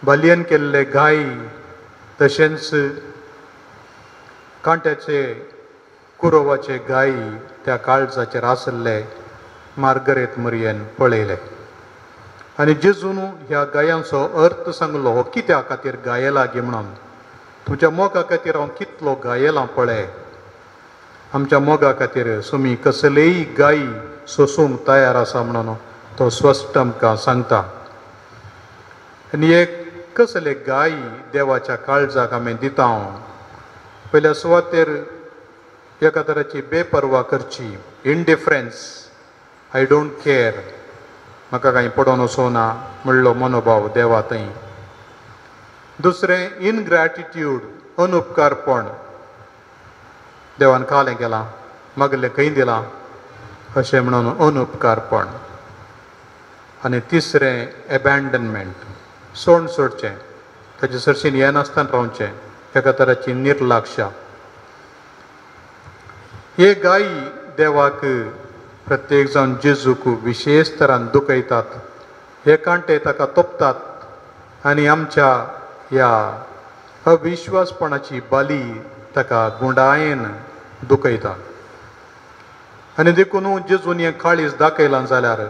बालयेन केल्ले गाय तशेंच कांट्याचे कुरोवाचे गाय त्या काळजाचेर आसले मार्गरेत मरियेन पळयले. आनी जेजून ह्या गायांचो अर्थ सांगलो, हो कित्या खातीर गायला गी म्हणून, तुज्या मोगा खातीर हांव कितलो गायला पळय, आमच्या मोगा खातीर सुमी कसलेय गाय सोसूंक तयार आसा म्हणून तो स्वस्ट आमकां सांगता. आनी एक कसले गाय देवाच्या काळजाक आमी दिता. पयल्या सुवातेर एका तराची बेपर्वा करची, इंडिफरन्स, I don't care, म्हाका कांय पडोन वचोना म्हणलो मनोभाव देवा थंय. दुसरें इनग्रॅटिट्यूड, अनुपकारपण, देवान कालें केलां मागलें खंय दिलां अशें म्हणून अनुपकारपण. आनी तिसरें एबँडनमेंट, सोड सोडचें, ताचे सरशीन येनासतना रावचें, एका तराची निर्लक्षा. हे गाय देवाक प्रत्येक जावन जेजूक विशेश तरान दुखयतात, हे कांटे ताका तोपतात आनी आमच्या ह्या अविश्वासपणाची बाली ताका गुंडायेन दुखयता. आनी देखून जेजून हें काळीज दाखयलां जाल्यार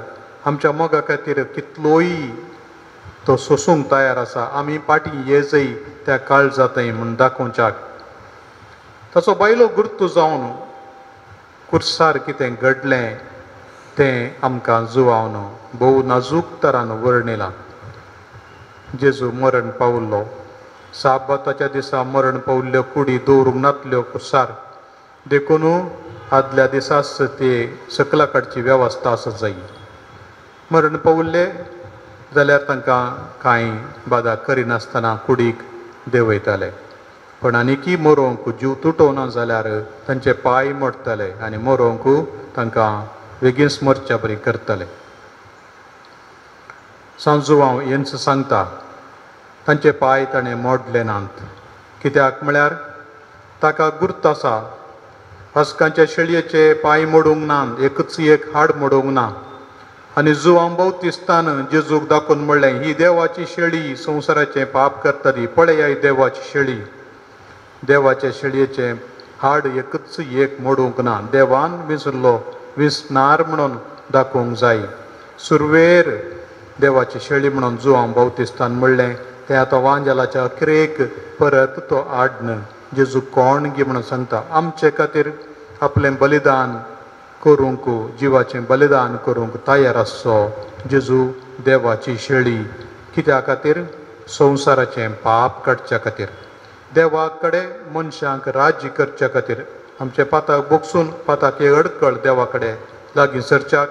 आमच्या मोगा खातीर कितलोय तो सोसूंक तयार आसा, आमी पाटी येजय त्या काळजांतय म्हूण दाखोवच्याक. ताचो बायलो गुर्तू जावन कुर्सार कितें घडलें तें आमकां जुवावन भोव नाजूक तरान वर्णिलां. जेजू मरण पावल्लो, साबाताच्या दिसा मरण पावल्ल्यो कुडी दवरूंक नातल्यो कुर्सार, देखून आदल्या दिसाच ते सकला काडची वेवस्था आसत जाय. मरण पावल्ले जाल्यार तांकां कांय बादा करिनासतना कुडीक देंवयताले, पण आनीकी मरोंक जीव तुटोवना जाल्यार तांचे पांय मोडटाले आनी मरोंक तांकां बेगीनच मरच्या बरी करताले. सांजुवांव हेंच सांगता, तांचे पांय ताणें मोडले नात, कित्याक म्हळ्यार ताका गुर्त आसा हस्कांच्या शेळयेचे पांय मोडूंक ना, एकच एक हाड मोडूंक ना. आनी जुवांव बाप्तिस्तान जेजूक दाखोवन म्हणलें, ही देवाची शेळी संवसाराचें पाप करतली, पळया ही देवाची शेळी. देवाचे शेळयेचें हाड एकच एक मोडूंक ना, देवान विसरलो विसनार म्हणून दाखोवंक जाय. सुरवेर देवाची शेळी म्हणून जुवांव बाप्तिस्तान म्हणलें, तें आतां वांजेलाच्या अखेरेक परत तो आडन जेजू कोण गी म्हणून सांगता, आमचे खातीर आपलें बलिदान करूंक, जिवाचें बलिदान करूंक तयार आसचो जेजू देवाची शेळी. कित्या खातीर? संवसाराचें पाप काडच्या खातीर, देवा कडेन मनशांक राज्य करच्या खातीर. आमचे पाताक बोगसून पाताक एक अडकळ देवा कडेन लागीं सरच्याक,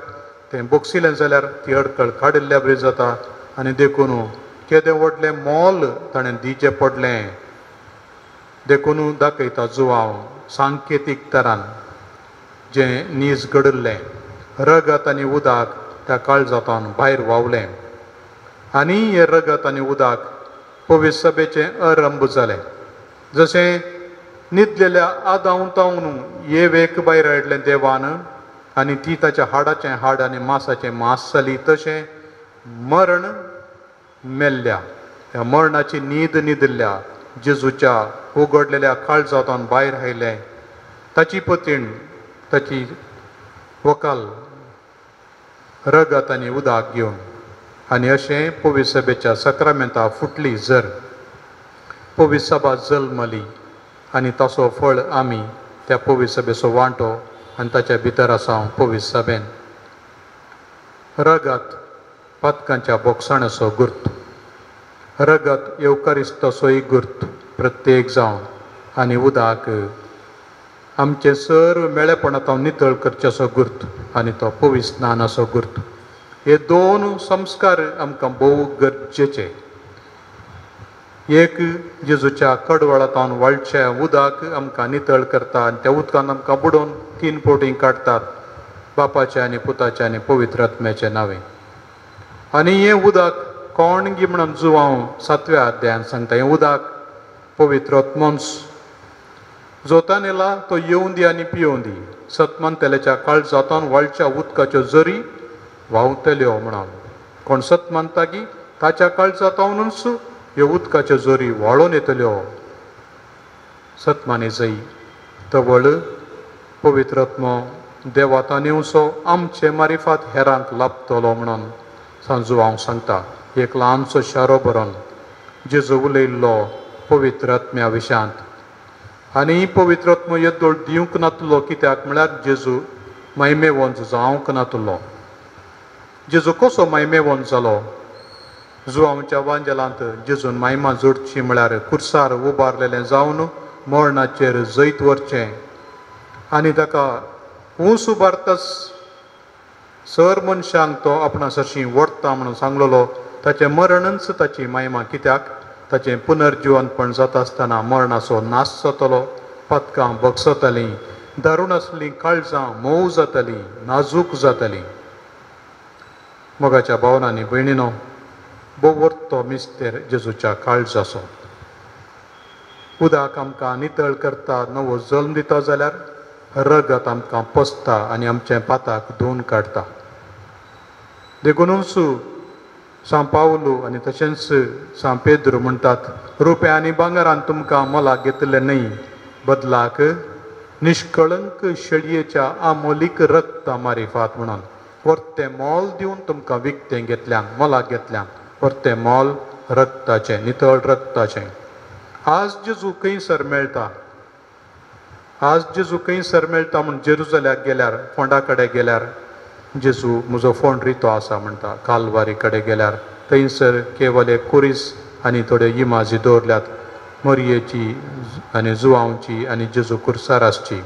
तें बोगसिलें जाल्यार ती अडकळ काडिल्ल्या बरी जाता. आनी देखून केदें व्हडलें मोल ताणें दिवचें पडलें, देखून दाखयता जुवांव सांकेतीक तरान जें नीज घडिल्लें, रगत आनी उदक त्या काळजांतल्यान भायर व्हांवलें आनी हें रगत आनी उदक पवित्र सभेचें आरंभ जालें. जशें न्हिदलेल्या आदांव येवेक भायर हाडलें देवान आनी ती ताच्या हाडाचें हाड आनी मासाचें मास जाली, तशें मरण मेल्ल्या ह्या मरणाची न्हीद न्हिदिल्ल्या जेजूच्या उगडलेल्या काळजांतल्यान भायर आयलें. ताची पतीण, ताची वकाल रगत आनी उदक घेवन. आनी अशें पवित्र सभेच्या सक्रामेंता फुटली जर पवित्र सभा जल्मली आनी ताचो फळ आमी त्या पवित्र सभेचो वांटो आनी ताच्या भितर आसा पवित्र सभेन. रगत पातकांच्या बोगसाण्याचो गुर्त, रगत येवकारिस्ताचोय गुर्त प्रत्येक जावन, आनी उदक आमचें सर्व मेळेपणांत नितळ करचेचो गुर्त आनी तो पवित्र स्नानाचो गुर्त. हे दोन संस्कार आमकां भोव गरजेचे. एक जेजूच्या कडवळांतल्यान व्हाळचें उदक आमकां नितळ करता आनी त्या उदकान आमकां बुडोवन 3 फावटी काडटात, बापाचें आनी पुताचें आनी पवित्र आत्म्याचें नांवें. आनी हें उदक कोण गी म्हणून जुवांव 7व्या अध्यायान सांगता, हें उदक पवित्र आत्मोन्स जोतान येला तो येवन दी आनी पियोवन दी, सतमानतेल्याच्या काळजांतल्यान व्हाळच्या उदकाच्यो जरी व्हांवतल्यो म्हणून. कोण सत मानता की ताच्या काळजांतूनच ह्यो उदकाच्यो जोरी व्हाळोन येतल्यो. सतमानी जई तवळ पवित्र आत्मो देवाता नेवचो आमचे मारिफात हेरांक लाभतलो म्हणून सांजू हांव सांगता. एक ल्हानसो शारो बरोवन जेजू उलयल्लो पवित्र आत्म्या विशांत आनी पवित्र आत्मो येदोळ दिवंक नातलो कित्याक म्हळ्यार जेजू मायमेवंत जावंक नातलो. जेजू कसो मायमेवंत जालो? जुवांच्या वांजेलांत जेजून मायमा जोडची म्हळ्यार कुर्सार उबारलेलें जावन मरणाचेर जैत व्हरचें आनी ताका ऊंच उबारताच सर मनशांक तो आपणा सरशीं व्हरता म्हणून सांगलेलो. ताचें मरणच ताची मायमा कित्याक ताचें पुनर्जिवनपण जाता आसतना मरणाचो नाश जातलो, पातकां बगसतलीं, दारूण आसलीं काळजां मोव जातलीं, नाजूक जातलीं. मोगाच्या भावनांनी भयणीनो, भोव मिस्तेर जेजूच्या काळजाचो. उदक आमकां नितळ करता, नवो जल्म दिता जाल्यार रगत आमकां पसता आनी आमचें पाताक धुवन काडटा. देखुनूच सांव पावलू आनी तशेंच सांव पेद्रू म्हणटात, रुप्या आनी भांगरान तुमकां मोलाक घेतलें न्हय, बदलाक निष्कळंक शेळयेच्या आमोलीक रक्ता मारिफात म्हणून वर्तें मोल दिवन तुमकां विकतें घेतल्यान, मोलाक घेतल्यान, वर्तें मोल रक्ताचें, नितळ रक्ताचें. आज जेजू खंयसर मेळटा? आज जेजू खंयसर मेळटा म्हूण जेरुजल्याक गेल्यार, फोंडा कडेन गेल्यार जेजू म्हजो फोंड रितो आसा म्हणटा. कालवारी कडेन गेल्यार थंयसर केवल एक कुरीस आनी थोड्यो इमाजी दवरल्यात, मोरयेची आनी जुवांवची आनी जेजू कुर्सार आसची.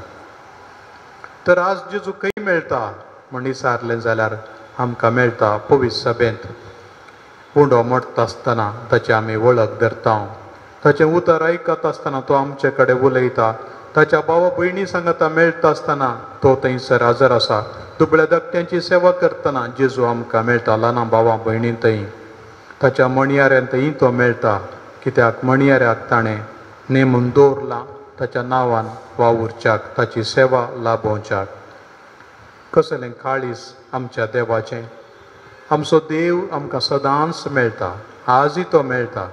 तर आज जेजू खंय मेळटा म्हण विचारलें जाल्यार आमकां मेळटा पवित्र सभेंत. उंडो मोडटा आसतना ताची आमी वळख धरता, ताचें उतर आयकत आसतना तो आमचे कडेन उलयता, ताच्या भावा भयणी सांगता मेळटा आसतना तो थंयसर हजर आसा. दुबळ्या धाकट्यांची सेवा करतना जेजू आमकां मेळटा, ल्हान भावा भयणी थंय, ताच्या मणयाऱ्यान थंय तो मेळटा कित्याक मणयाऱ्याक ताणें नेमून दवरलां ताच्या नांवान वावुरच्याक, ताची सेवा लाभोवच्याक. कसलें काळीज आमच्या देवाचें! आमचो देव आमकां सदांच मेळटा, आजूय तो मेळटा,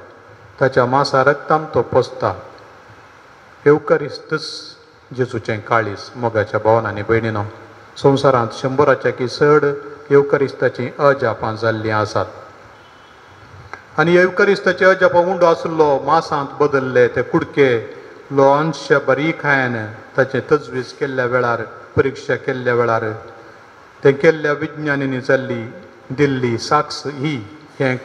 ताच्या मासा रक्तान तो पोसता. येवकारिस्तच जेजूचें काळीज. मोगाच्या भावान आनी भयणीनो, संवसारांत 100 की चड येवकारिस्ताचीं अजापां जाल्लीं आसात आनी येवकारिस्ताचे अजापां उंडो आसलो मासांत बदल्ले ते कुडके ल्हानशा बारीकायेन ताचें तजवीज केल्ल्या वेळार, परिक्षा केल्ल्या वेळार तें केल्ल्या विज्ञानींनी जाल्ली दिल्ली साक्ष ही हें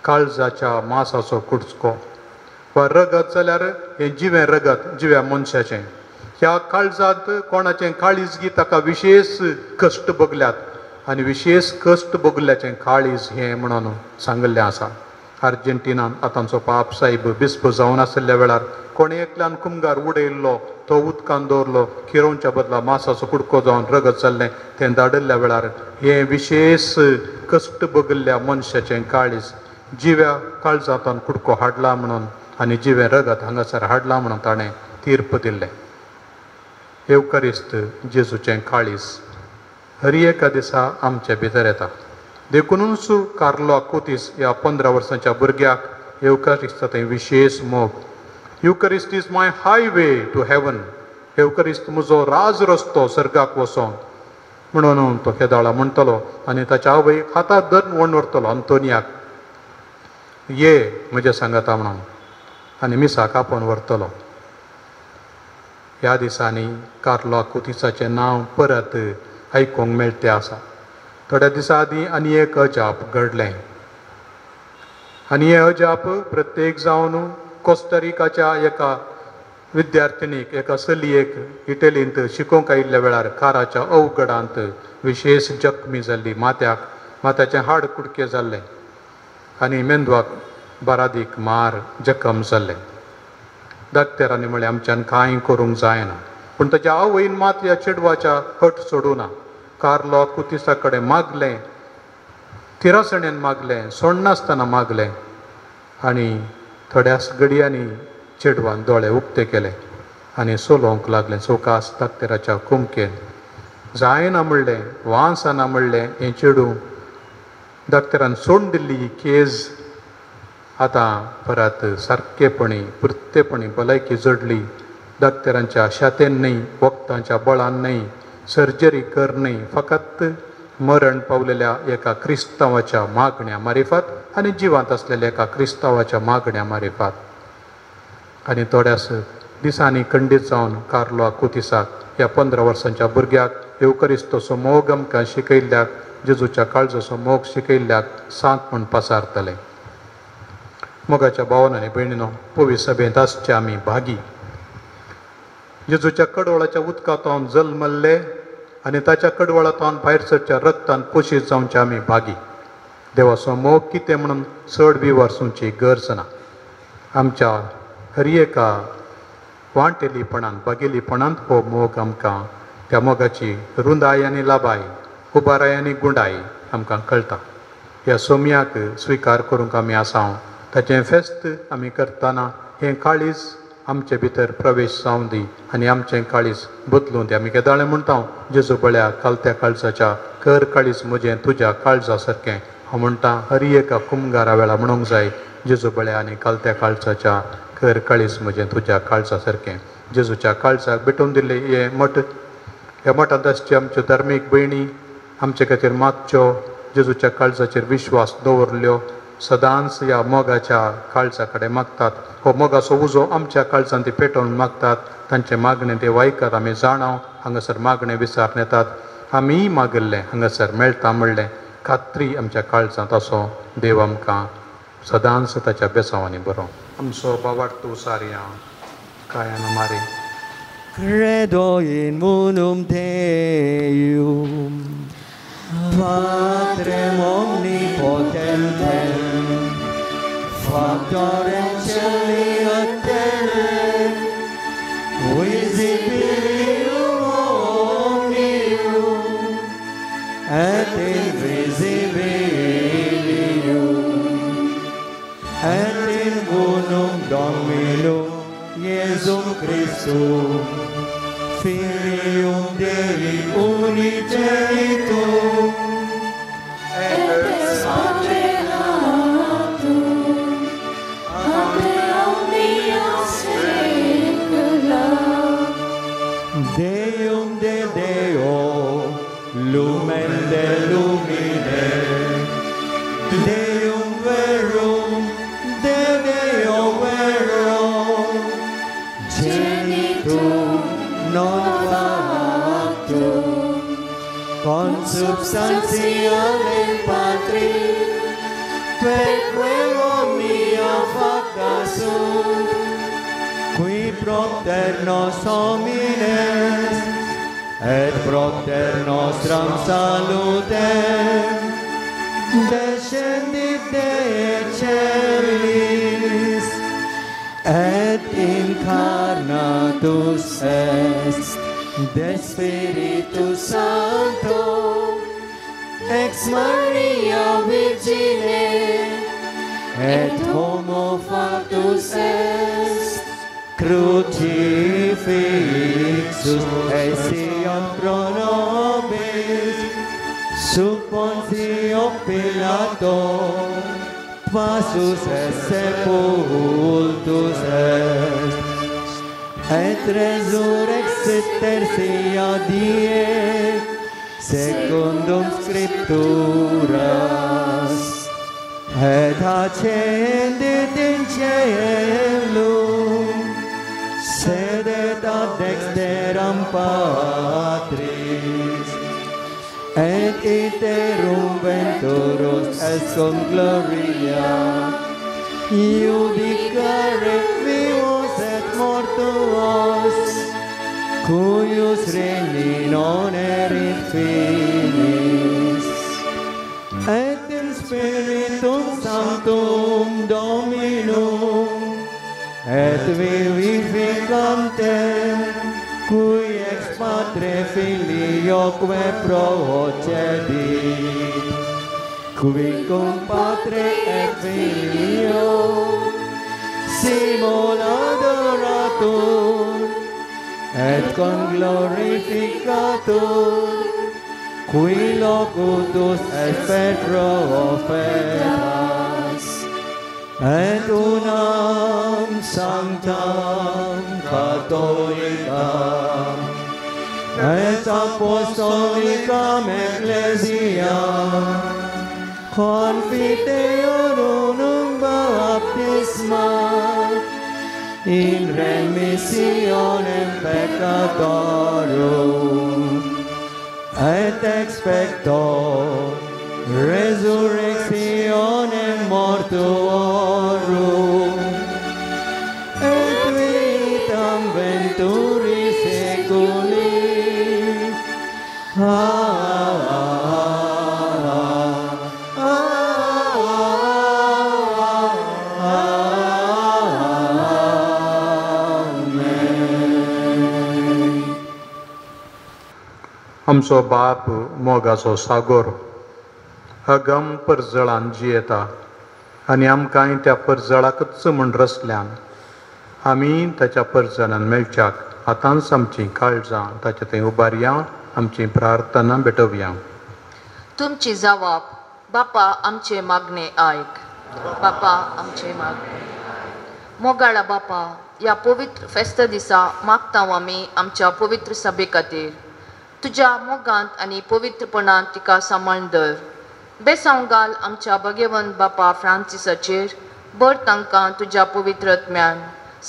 काळजाच्या मासाचो कुडको वा रगत जाल्यार हें जिवें रगत जिव्या मनशाचें. ह्या काळजांत कोणाचें काळीज गी ताका विशेश कश्ट भोगल्यात आनी विशेश कश्ट भोगल्याचें काळीज हें म्हणून सांगिल्लें आसा. आर्जेंटिनान आतांचो पाप साहेब बिस्प जावन आशिल्ल्या वेळार कोणे एकल्यान कुमगार उडयल्लो, तो उदकान दवरलो, किरोवच्या बदला मासाचो कुडको जावन रगत जाल्लें तें धाडिल्ल्या वेळार हें विशेश कश्ट भोगिल्ल्या मनशाचें काळीज जिव्या काळजांतल्यान कुडको हाडला म्हणून आनी जिवें रगत हांगासर हाडलां म्हणून ताणें तीर्प दिल्लें. येवकारिस्त जेजूचें काळीज हर एका दिसा आमचे भितर येता. देखुनूच कार्लो आकुतीस ह्या 15 वर्सांच्या भुरग्याक येवकारिस्ता थंय विशेश मोग. Eucharist is my highway to heaven, येवकारिस्त म्हजो राज रस्तो सर्गाक वचोंक म्हणून तो केदाळा म्हणटलो आनी ताच्या आवयक हाताक धरून वण व्हरतलो अंतोनियाक, ये म्हज्या सांगाता म्हणून, आनी मिसाक आपोवन व्हरतलो. ह्या दिसांनी कार्लो आकुतीसाचें नांव परत आयकूंक मेळटे आसा. थोड्या दिसां आदीं आनी एक अजाप घडलें आनी हें अजाप प्रत्येक जावन कोस्टरिकाच्या एका विद्यार्थिनीक, एका चलयेक इटलींत शिकोवंक आयिल्ल्या वेळार काराच्या अवघडांत विशेश जखमी जाल्ली, माथ्याक माथ्याचें हाड कुडके जाल्लें आनी मेंदवाक बारादीक मार जखम जाल्लें. डाक्टरांनी म्हळें आमच्यान कांय करूंक जायना, पूण ताच्या आवयन मात ह्या चेडवाच्या हट सोडूं ना. कार्लो आकुतीसा कडेन मागलें, थिरासणेन मागलें, सोडनासतना मागलें आनी थोड्याच घडयांनी चेडवान दोळे उक्ते केले आनी चलोवंक लागलें चौकास दाक्तेराच्या कुमकेन. जायना म्हणलें, वांसना म्हणलें, हें चेडूं डॉक्टरान सोडून दिल्ली ही केज आतां परत सारकेपणी पुरतेपणी भलायकी जोडली. डॉक्टरांच्या शातेन न्हय, वखदांच्या बळान न्हय, सर्जरी कर न्हय, फकत मरण पावलेल्या एका क्रिस्तांवाच्या मागण्या मारिफात आनी जिवांत आसलेल्या एका क्रिस्तांवाच्या मागण्या मारिफात. आनी थोड्याच दिसांनी खंडीत जावन कार्लो आकुतिसाक ह्या 15 वर्सांच्या भुरग्याक येवकरिस्तोचो मोग आमकां शिकयल्ल्याक, जेजूच्या काळजाचो मोग शिकयल्ल्याक सांत म्हूण पासारतले. मोगाच्या भावान आनी भयणीनो, पवी सभेंत आसचे आमी भागी. जेजूच्या कडवळाच्या उदकांत जल्मल्ले आनी ताच्या कडवळांत भायर सरच्या रक्तान पोशीत जावचे आमी भागी. देवाचो मोग कितें म्हणून चड विवर्सूंची गरज ना. आमच्या हर एका वांटेलीपणांत, भागेलीपणांत हो मोग आमकां, त्या मोगाची रुंदाय आनी लाबाय, उबाराय आनी गुंडाय आमकां कळटा. ह्या सोम्याक स्विकार करूंक आमी आसा. ताचें फेस्त आमी करतना हें काळीज आमचे भितर प्रवेश जावं दी आनी आमचें काळीज बदलूं दी. आमी केदाळें म्हणटा, जेजू बळ्या कालत्या काळजाच्या कर काळीज म्हजें तुज्या काळजा सारकें. हांव म्हणटा हर एका कुमगारा वेळा म्हणूंक जाय, जेजू बळ्या आनी कालत्या काळजाच्या कर काळीज म्हजें तुज्या काळजा सारकें. जेजूच्या काळजाक भेटोवन दिल्लें हें मठ, ह्या मठांत आसच्यो आमच्यो धार्मीक भयणी आमचे खातीर मागच्यो, जेजूच्या काळजाचेर विश्वास दवरल्यो, सदांच ह्या मोगाच्या काळजा कडेन मागतात. हो मोगाचो उजो आमच्या काळजान ती पेटोवन मागतात. तांचें मागणें ते वायकात. आमी जाणाव हांगासर मागणें विचारून येतात. आमीय मागिल्लें हांगासर मेळटा म्हणलें खात्री आमच्या काळजांत असो. देव आमकां सदांच ताच्या बेसांवांनी बरो. आमचो बाबार्थ उसारया कायान मारे. Credo in unum Deum, Patrem omnipotentem, Factorem celi et terrae, visibilium omnium, et invisibilium, et in unum Dominum Iesum Christum, Filium Dei unigenitum, et ex Patre actum, ante omnia saecula. Deum de Deo, lumen de lumine, Deum verum, de Deo verum, genitum non factum, consubstantiale Patri, per quem omnia facta sunt, qui propter nos homines, et propter nostram salutem, descendit de celis, et incarnatus est de Spiritu Sancto, ex Maria Virgine, et homo factus est, crucifixus essiam pro nobis, sub Pontio Pilato, passus est sepultus est, et resurrexit tertia die, secundum scripturas, et ascendit in caelum, sedet ad dexteram Patris, et iterum venturus est cum gloria, iudicare vivos et mortuos, cuius regni non erit finis. Et in Spiritum Sanctum Dominum, et vivificantem, cui ex Patre Filioque procedit, qui cum Patre et Filio simul adoratur, et conglorificatur, qui locutus est per prophetas, et unam sanctam catholicam, et apostolicam ecclesiam, confiteor unum baptisma, in remissionem peccatorum, et expecto resurrectionem mortuorum, et vitam venturi seculi. आमचो बाप मोगाचो सागोर अगम परजळान जियेता आनी आमकांय त्या परजळाकच म्हूण रचल्यान आमी ताच्या परजळान मेळच्याक आतांच आमचीं काळजां ताचे थंय उबारया, आमची प्रार्थना भेटोवया. तुमची जवाब बापा आमचे मागणे आयक, बापा आमचे मागणे. मोगाळा बापा, ह्या पवित्र फेस्ता दिसा मागता आमी आमच्या पवित्र सभे खातीर तुज्या मोगांत आनी पवित्रपणांत तिका सांबाळून धर. बेसांव घाल आमच्या भगेवंत बापा फ्रांसिसाचेर, भर तांकां तुज्या पवित्र आत्म्यान,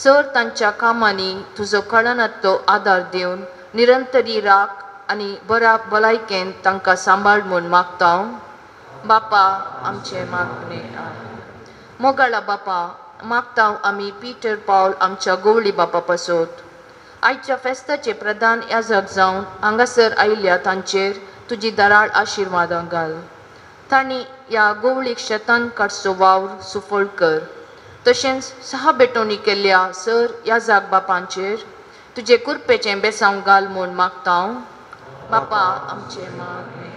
सर तांच्या कामांनी तुजो कळनातलो आदार दिवन निरंतरी राख आनी बऱ्या भलायकेन तांकां सांबाळ म्हूण मागता. बापा आमचे मागणे. मोगाळा बापा, मागता आमी पीटर पावल आमच्या गोवळी बापा पासत आयच्या फेस्ताचे प्रधान याजक जावन हांगासर आयिल्ल्या तांचेर तुजी दराळ आशिर्वादां घाल. तांणी ह्या गोवळीक शेतान काडचो वावर सुफळ कर. तशेंच सहा बेटोनी केल्ल्या सर याजक बापांचेर तुजे कुरपेचें बेसांव घाल म्हूण मागता. बापा आमचे मागणे.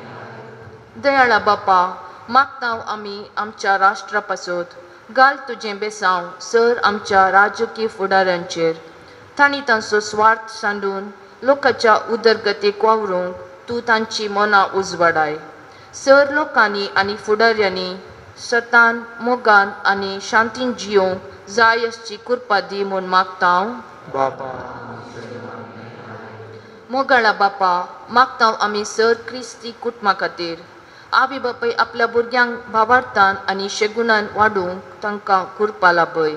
दयाळा बापा, मागता आमी आमच्या राष्ट्रा पासत घाल तुजें बेसांव सर आमच्या राजकीय फुडाऱ्यांचेर, तांणी तांचो स्वार्थ सांडून लोकांच्या उदरगतीक वावरूंक तूं तांची मनां उजवाडाय. सर लोकांनी आनी फुडाऱ्यांनी सतान मोगान आनी शांतीन जियोंक जाय आसची कृपा दी म्हूण मागता. मोगाळा बापा, मागता आमी सर क्रिस्ती कुटुंबा खातीर आवय बापूय आपल्या भुरग्यांक भावार्थान आनी शेगुणान वाडूंक तांकां कृपा लाभय.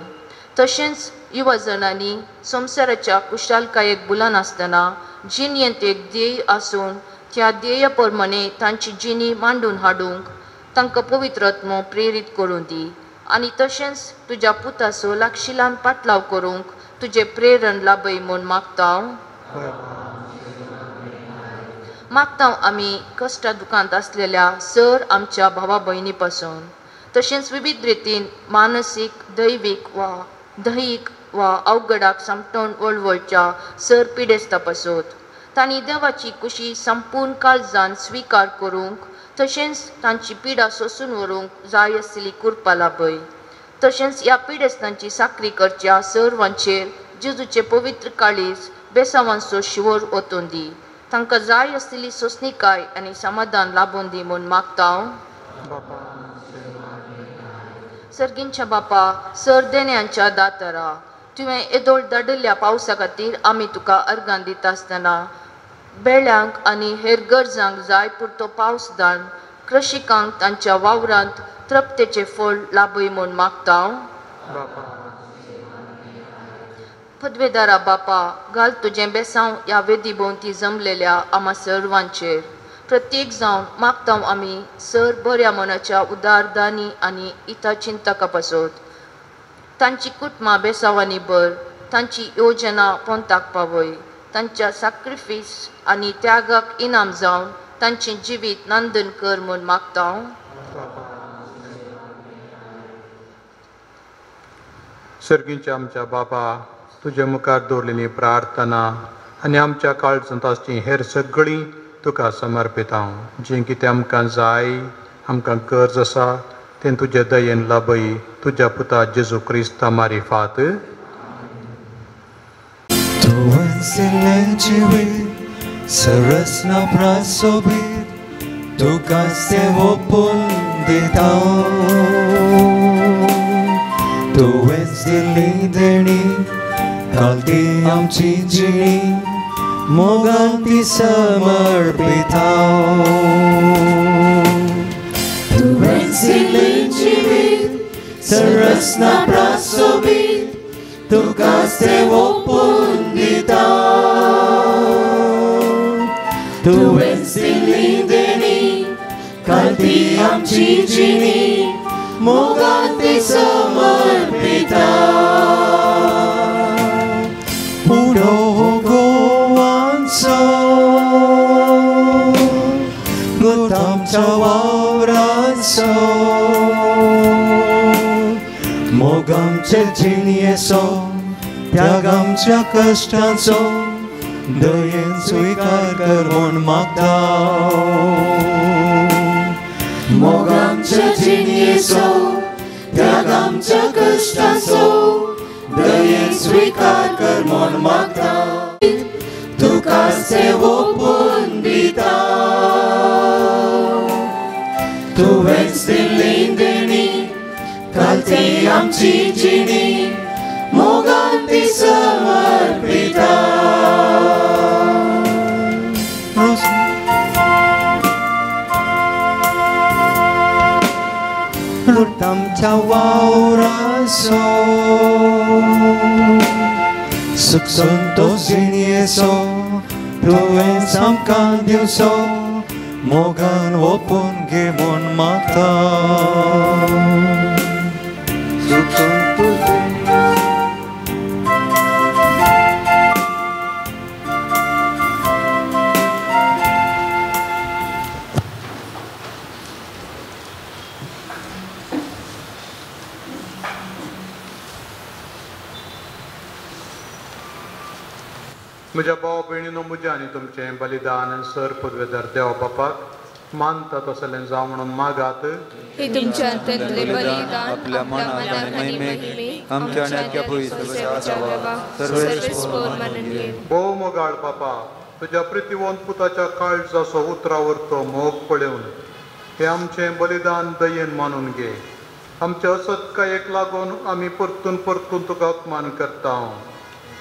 तशेंच युवा जणांनी संवसाराच्या कुशालकायेक भुलनासतना जिणेंत एक ध्येय आसून त्या ध्येय प्रमाणे तांची जिणी मांडून हाडूंक तांकां पवित्र आत्मो प्रेरीत करूं दी आनी तशेंच तुज्या पुताचो लागशिलान पाटलाव करूंक तुजें प्रेरण लाभय म्हूण मागता. मागता आमी कश्टा दुकांत आसलेल्या सर आमच्या भावा भयणी पासून तशेंच विविध रितीन मानसीक, दैवीक वा दैहीक वा अवघडाक सामटोवन वळवळच्या सर पिडेस्ता पासत तांणी देवाची कुशी संपूर्ण काळजान स्विकार करूंक तशेंच तांची पिडा सोसून व्हरूंक जाय आसली कृपा लाभय. तशेंच ह्या पिडेस्तांची साकरी करच्या सर्वांचेर जेजूचे पवित्र काळीज बेसावांचो शिवर ओतून दी, तांकां जाय आसलेली सोंसणीकाय आनी समाधान लाबून दी म्हूण मागता. सर्गींच्या बापा, सर देण्यांच्या दातारा, तुवें येदोळ धाडिल्ल्या पावसा खातीर आमी तुका अर्गां दिता आसतना बेळ्यांक आनी हेर गरजांक जाय पुरतो पावस धाड कृषिकांक तांच्या वावरांत तृप्तेचें फळ लाभय म्हूण मागता. पदवेदारा बापा, घाल तुजें बेसांव ह्या वेदी भोंवती जमलेल्या आमा सर्वांचेर. प्रत्येक जावन मागता आमी सर बऱ्या मनाच्या उदारदानी आनी इता चिंतका पासत तांची कुटुंबां बेसांवांनी भर, तांची योजना पोंताक पावय, तांच्या साक्रिफीस आनी त्यागाक इनाम जावन तांचें जिवीत नंदन कर म्हूण मागता. सर्गीच्या आमच्या बाबा, तुज्या मुखार दवरलेली प्रार्थना आनी आमच्या काळजांत आसची हेर सगळीं तुका समर्पिता. जें कितें आमकां जाय, आमकां गरज आसा तें तुज्या दयेन लाभय. तुज्या पुता जेजू क्रिस्ता मारिफात. तुवें जिवीत सरसना प्रासोबीत तुका सेवोपून दिता. तुवेंच दिल्ली देणी घालती आमची जिणी मोगान ती समर्पिता. तुवेंच दिल्लें जिवीत सरसना प्रासोबीत तुका सेवोपून दिता. तुवेंच दिल्ली देणी घालती आमची जिणी मोगान ती समर्पिता. उडो गोवांचो गोतामच्या वावराचो मोगामचे जिणयेचो त्यागामच्या कश्टांचो दयेन स्विकार कर म्हूण मागता. मोगामच्या जिणयेचो त्यागामच्या कश्टांचो दयेन स्विकार कर म्हूण मागता. तुका सेवोपून दिता. तुवेंच दिल्ली देणी घालती आमची जिणी मोगान ती समर्पिता. आमच्या वावराचो सुख संतोष जिणयेचो तुवेंच आमकां दिवचो मोगान ओपून घे म्हूण मागता. सुख संतोष म्हज्या भाव भयणीनो म्हजें आनी तुमचें बलिदान सर पदवेदार देव बापाक मानता तसलें जावं म्हणून मागात. तुमच्या हातांतलें बलिदान आपल्या मनाक आनी महिमेक आमच्या भोव मोगाळ बापा, तुज्या प्रितीवंत पुताच्या काळजाचो उतरावर तो मोग पळोवन हें आमचें बलिदान दयेन मानून घे. आमच्या असत्कायेक लागून आमी परतून परतून तुका अपमान करता.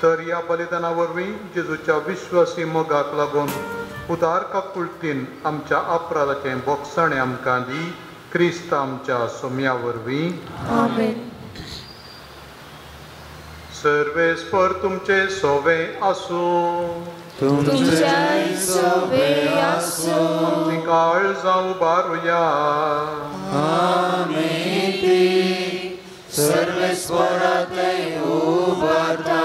तर ह्या बलिदाना वरवीं जेजूच्या विश्वासी मोगाक लागून उदार काकुळतीन आमच्या अपराधाचें बोगसाणें आमकां दी. क्रिस्त आमच्या सोम्या वरवीं. आमेन. सर्वेस्पर तुमचे सोवे आसूं. तुमच्याय सोवे आसूं. आमचीं काळजां उबारुया. आमी ती सर्वेस्परांतय उबारता.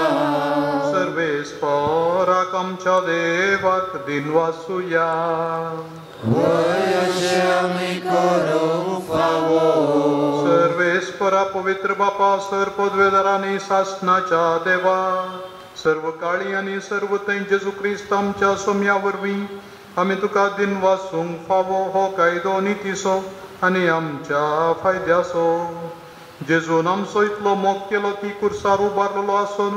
सर्वेस्पराक आमच्या देवाक दिनवासुया. वय अशें आमी करूंक फावो. सर्वेस्परा पवित्र बापा, सर पदवेदार आनी सासनाच्या देवा, सर्व काळी आनी सर्व थंय जेजू क्रिस्त आमच्या सोम्या वरवीं आमी तुका दिनवासूंक फावो हो कायदो नितीचो आनी आमच्या फायद्याचो. जेजून आमचो इतलो मोग केलो की कुर्सार उबारलेलो आसून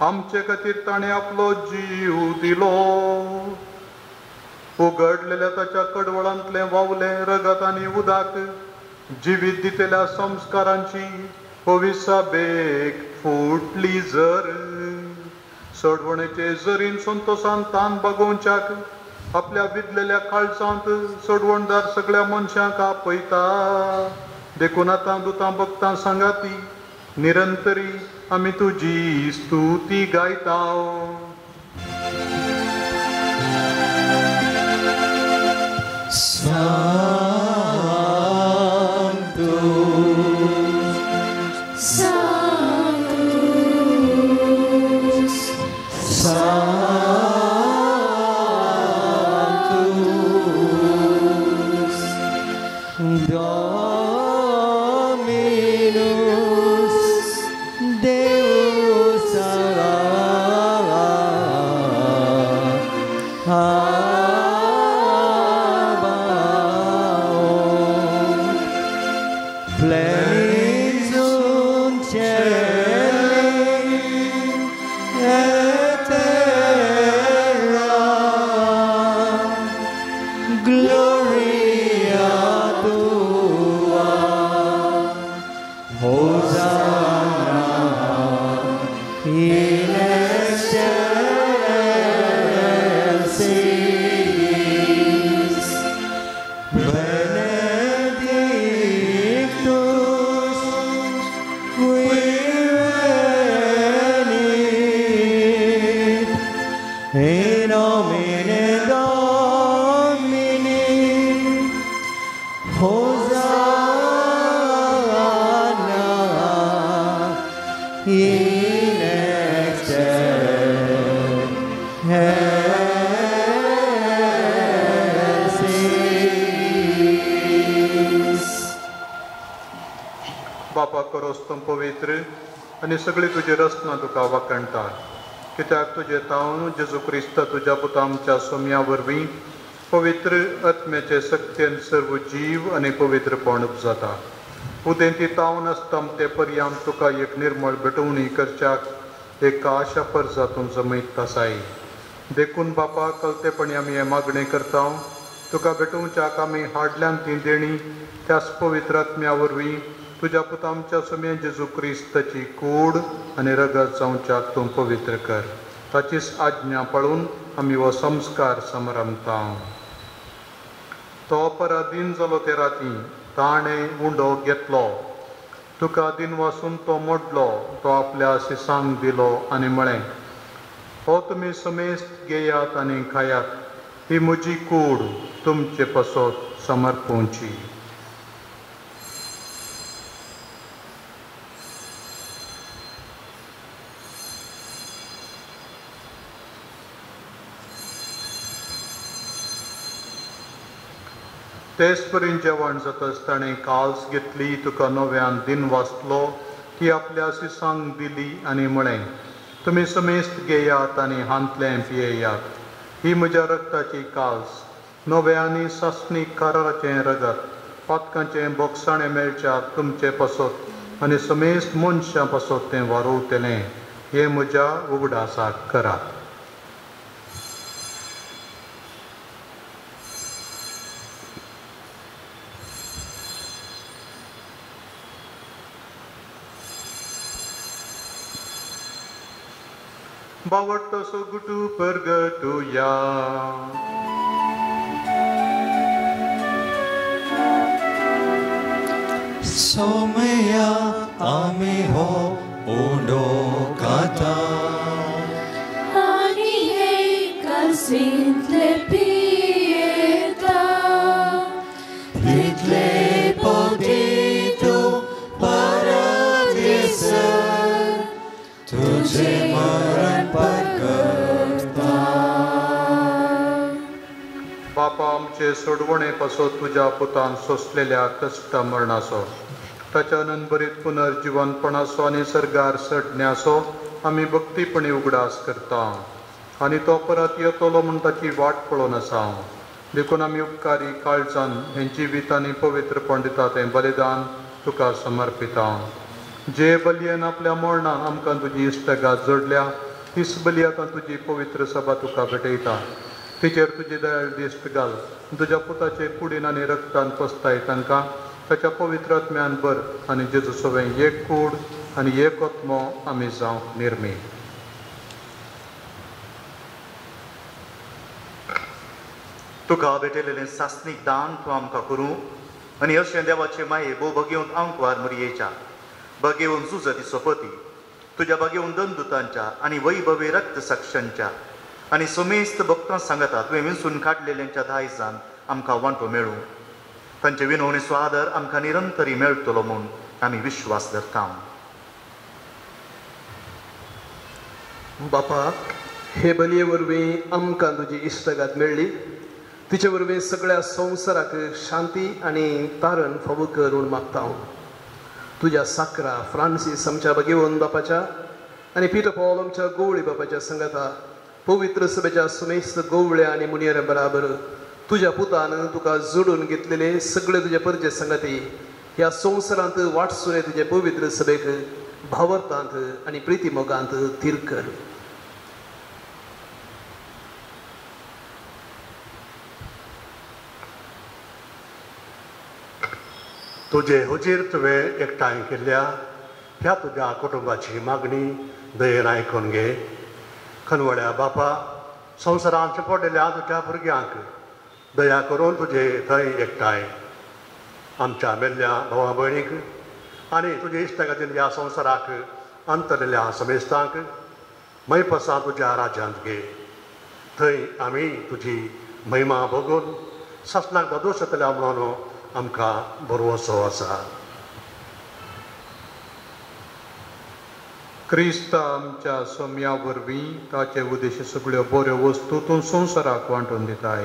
आमचे खातीर ताणें आपलो जीव दिलो. उगडलेल्या ताच्या कडवळांतलें वावलें रगत आनी उदक जिवीत दितल्या संस्कारांची पविसाबेक फुटली जर सोडवणेचे जरीन संतोसान तान बागोवच्याक आपल्या विदलेल्या काळजांत सोडवणदार सगळ्या मनशांक आपयता. देखून आतां दुतां भक्तां सांगाती निरंतरी आमी तुजी स्तुती गायता. Sanctus, Sanctus, Sanctus, Dominus Deus Abaoth, plenis sunt celi et terra, gloria. In excelsis. बापा करोस तूं पवित्र आनी सगळी तुजी रचना तुका वाखणटा, कित्याक तुजे तावन जेजू क्रिस्त तुज्या पुता आमच्या सोम्या वरवीं पवित्र आत्म्याचे सक्तेन सर्व जीव आनी पवित्रपण उपजाता. उदेंती तावन आसता ते पर्यांत तुका एक निर्मळ भेटवणी करच्याक एक आशा परजा तूं जमयत आसाय. देखून बापा कलतेपणी आमी हें मागणें करता, तुका भेटोवच्याक आमी हाडल्यान ती देणी त्याच पवित्र आत्म्या वरवीं तुज्या पुता आमच्या सोम्या जेजू क्रिस्ताची कूड आनी रगत जावच्याक तूं पवित्र कर. ताचीच आज्ञा पाळून आमी हो संस्कार समरमता. तो पराधीन जालो ते राती ताणें उंडो घेतलो, तुका दिनवासून तो मोडलो, तो आपल्या शिसांक दिलो आनी म्हळें, हो तुमी समेस्त घेयात आनी खायात, ही म्हजी कूड तुमचे पासत समर्पोवची. तेच परीन जेवण जातच ताणें काल्स घेतली, तुका नव्यान दिन वाचलो, ती आपल्या शिसांक दिली आनी म्हळें, तुमी समेस्त घेयात आनी हांतलें पियेयात, ही म्हज्या रक्ताची काल्स, नव्या आनी सासणीक कराराचें रगत, पातकांचें बोगसाणें मेळच्याक तुमचे पासत आनी समेस्त मनशां पासत तें वारोवतलें, हें म्हज्या उगडासाक करात. बावटो गुटू परगटुया. सोमया आमी हो उंडो खाता आनी हे कासींतले पियेता, तितले पवटी तूं परत येसर तुजें मरण परगटता. बापा आमचे सोडवणे पासत तुज्या पुतान सोंसलेल्या कश्ट मरणाचो, ताच्या अनंतभरीत पुनर्जिवनपणाचो आनी सर्गार सडण्याचो आमी भक्तीपणी उगडास करता आनी तो परत येतलो म्हूण ताची वाट पळोवन आसा. देखून आमी उपकारी काळजान हें जिवीत आनी पवित्रपण दिता तें बलिदान तुका समर्पिता. जे बलयेन आपल्या मरणान आमकां तुजी इश्टगात जोडल्या, तीच बली आतां तुजी पवित्र सभा तुका भेटयता. तिचेर तुजी दयाळ दिश्ट घाल, तुज्या पुताचे कुडीन आनी रक्तान पसताय तांकां ताच्या पवित्र आत्म्यान भर आनी जेजू सवें एक कूड आनी एक आत्मो आमी जावंक निर्मी. तुका भेटयलेलें सासणीक दान तूं आमकां करूं आनी अशें देवाचे माये भोव भगेवन आंकवार मुरयेच्या बगेवन जुजती सोपती तुज्या बगेवन दंदुतांच्या आनी वैभवी रक्त साक्षांच्या आनी समेस्त भक्तां सांगता तुवें विंचून काडलेल्यांच्या दायजान आमकां वांटो मेळूं. तांचे विनवणीचो आदर आमकां निरंतरी मेळटलो म्हूण आमी विश्वास धरता. बापा, हे बलये वरवीं आमकां तुजी इश्टगात मेळ्ळी, तिचे वरवीं सगळ्या संवसाराक शांती आनी तारण फावो कर म्हूण मागता हांव. तुज्या साकरा फ्रांसीस आमच्या भगेवन बापाच्या आनी पिटर पॉल आमच्या गोवळी बापाच्या संगाता पवित्र सभेच्या सुमेस्त गोवळ्या आनी मुनियरा बराबर तुज्या पुतान तुका जोडून घेतलेले सगळे तुजे परजे संगाती ह्या संवसारांत वाटसुरे तुजे पवित्र सभेक भावर्थांत आनी प्रिती मोगांत थीर कर. तुजे हुजीर तुवें एकठांय केल्ल्या ह्या तुज्या कुटुंबाची मागणी दयेन आयकून घे. खनवळ्या बापा, संवसारांत पडिल्ल्या तुज्या भुरग्यांक दया करून तुजे थंय एकठांय आमच्या मेल्ल्या भावा भयणीक आनी तुजे इश्टागतीन ह्या संवसाराक अंतरलेल्या समेस्तांक मैपसा तुज्या राज्यांत घे. थंय आमी तुजी महिमा भोगून सासणाक दादोस जातल्या म्हणून आमकां भरवसो आसा. क्रिस्ता आमच्या सोम्या वरवीं ताचे उद्देश सगळ्यो बऱ्यो वस्तू तूं संवसाराक वांटून दिताय.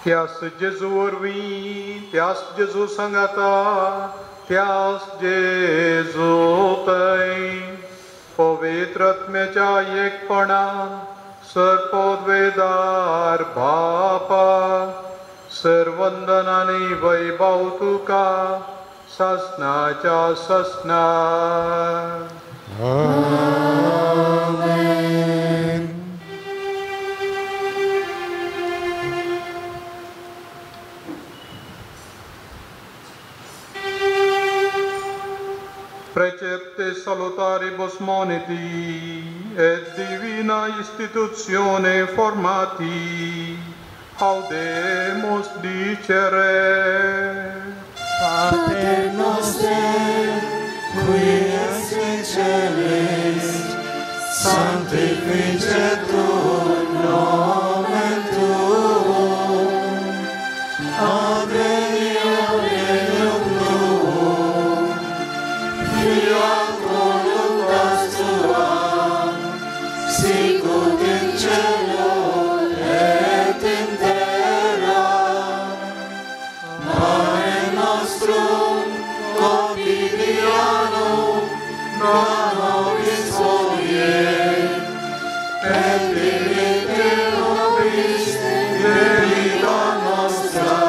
त्यास जेजू वरवीं, त्यास जेजू सांगाता, त्यास जेजू तय पवित्र आत्म्याच्या एकपणान सर्पोद्वेदार बापा सर्वंदनानी वैभव तुका ससनाच्या ससना. आमेन. Precepte salutaribus moniti et divina istitutione formati, audemus dicere. Pater noster, qui es in celis, sanctificetur nomen tuum, adveniat regnum tuum, fiat voluntas tua, sicut in cielo et in terra. Pane nostrum quotidianum da nobis hodie, et dimitte nobis debita nostra,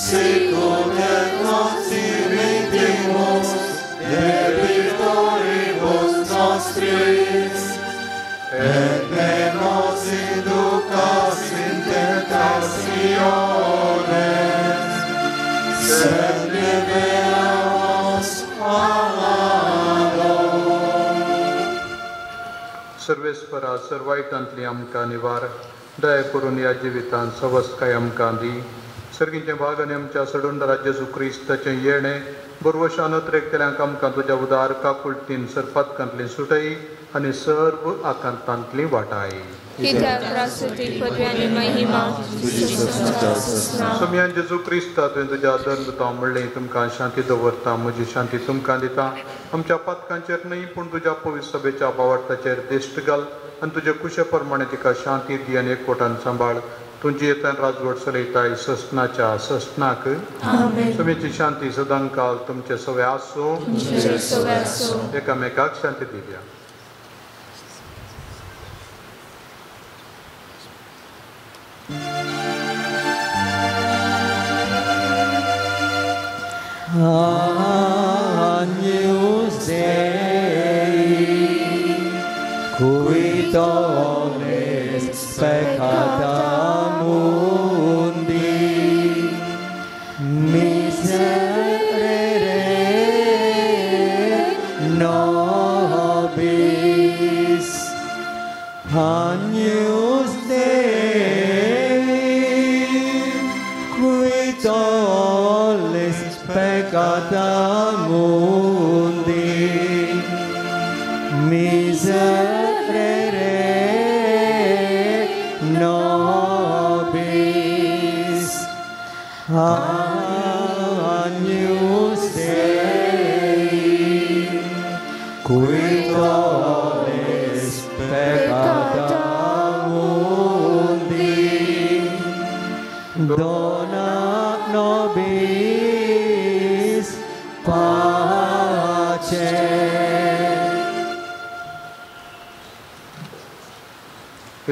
sicut et nos dimittimus debitoribus nostris, et ne nos inducas in tentationem, sed libera nos a malo. सर्वेस्परा सर्वायटांतली आमकां निवार दया करून ह्या जिवितांत सवस्काय आमकां दी. सर्गींचें भाग आनी आमच्या सडुंडरा जेजू क्रिस्ताचें येणें बरवशान अत्रेकतल्यांक आमकां तुज्या उदार काकुळटीन सरपातकांतली सुटय आनी सर्व आकांतांतली वाटाय. सोम्यान जेजू क्रिस्ता तुवें तुज्या धर्मता म्हणलें तुमकां शांती दवरता, म्हजी शांती तुमकां दिता. आमच्या पातकांचेर न्हय पूण तुज्या पवित्र सभेच्या भावार्थाचेर दिश्ट घाल आनी तुजे कुशे प्रमाणे तिका शांती दी आनी एकवटान सांबाळ. तुजी येतान राजवट चलयताय ससनाच्या ससनाक. तुमची शांती सदांकाल तुमचे सवे आसूं. एकामेकाक शांती दिल्या. Agnus Dei, qui tolles peccata mundi, miserere nobis. Agnus Dei, qui tolles peccata mundi, miserere nobis. Agnus Dei, qui tolles peccata mundi, dona nobis pace.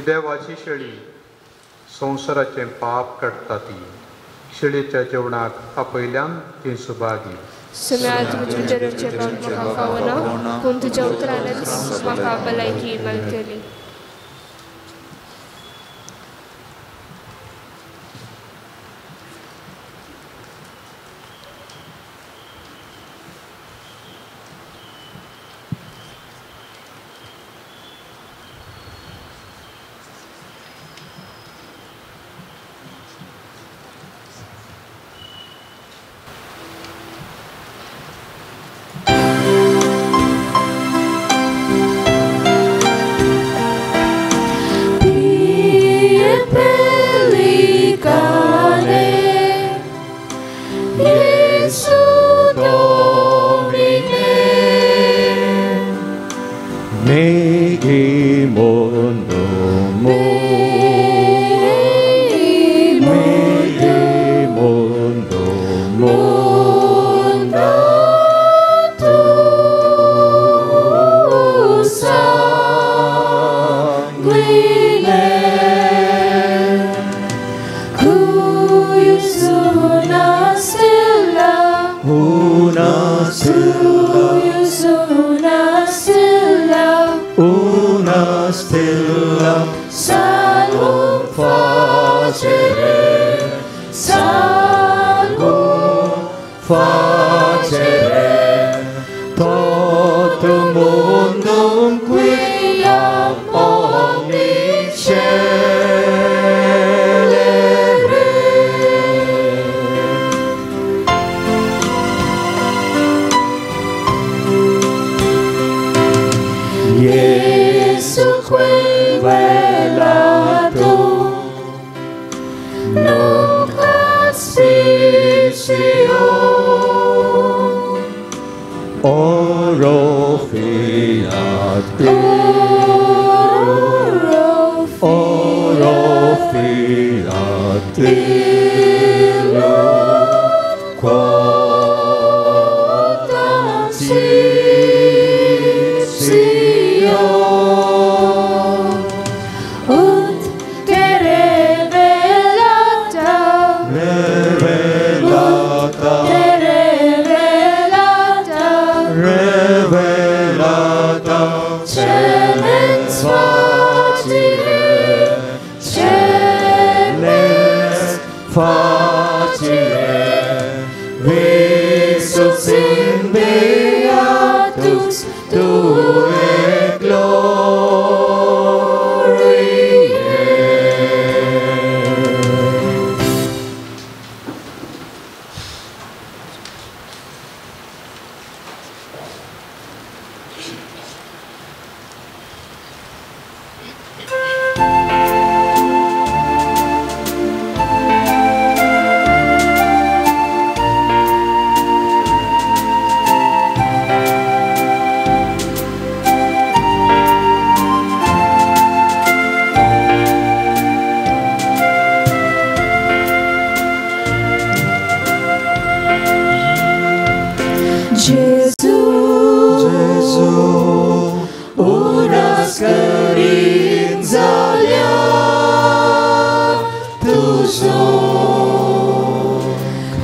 देवाची शेळी संवसाराचें पाप काडटा ती शेळीच्या जेवणाक आपयल्यान ती सुभागी. सुम्या तुज्या म्हाका फावना पूण तुज्या उतरानच म्हाका भलायकी मेळटली. Pelicane, Iesu Mundo tu sanguine, cuius una stella, una stella, cuius una stella, una stella, salvum facere, salvum facere, totum mundum quiam omni scelere. Jesu quem velato nunc aspicio, oro fiat, oro oro fiat, illud quod sit Sion, ut te revelata, revelata, te revelata, revelata, cemens facile, cemens facile, visus in beatus tue gloriae. Gesù, Gesù, una scarinza tu so,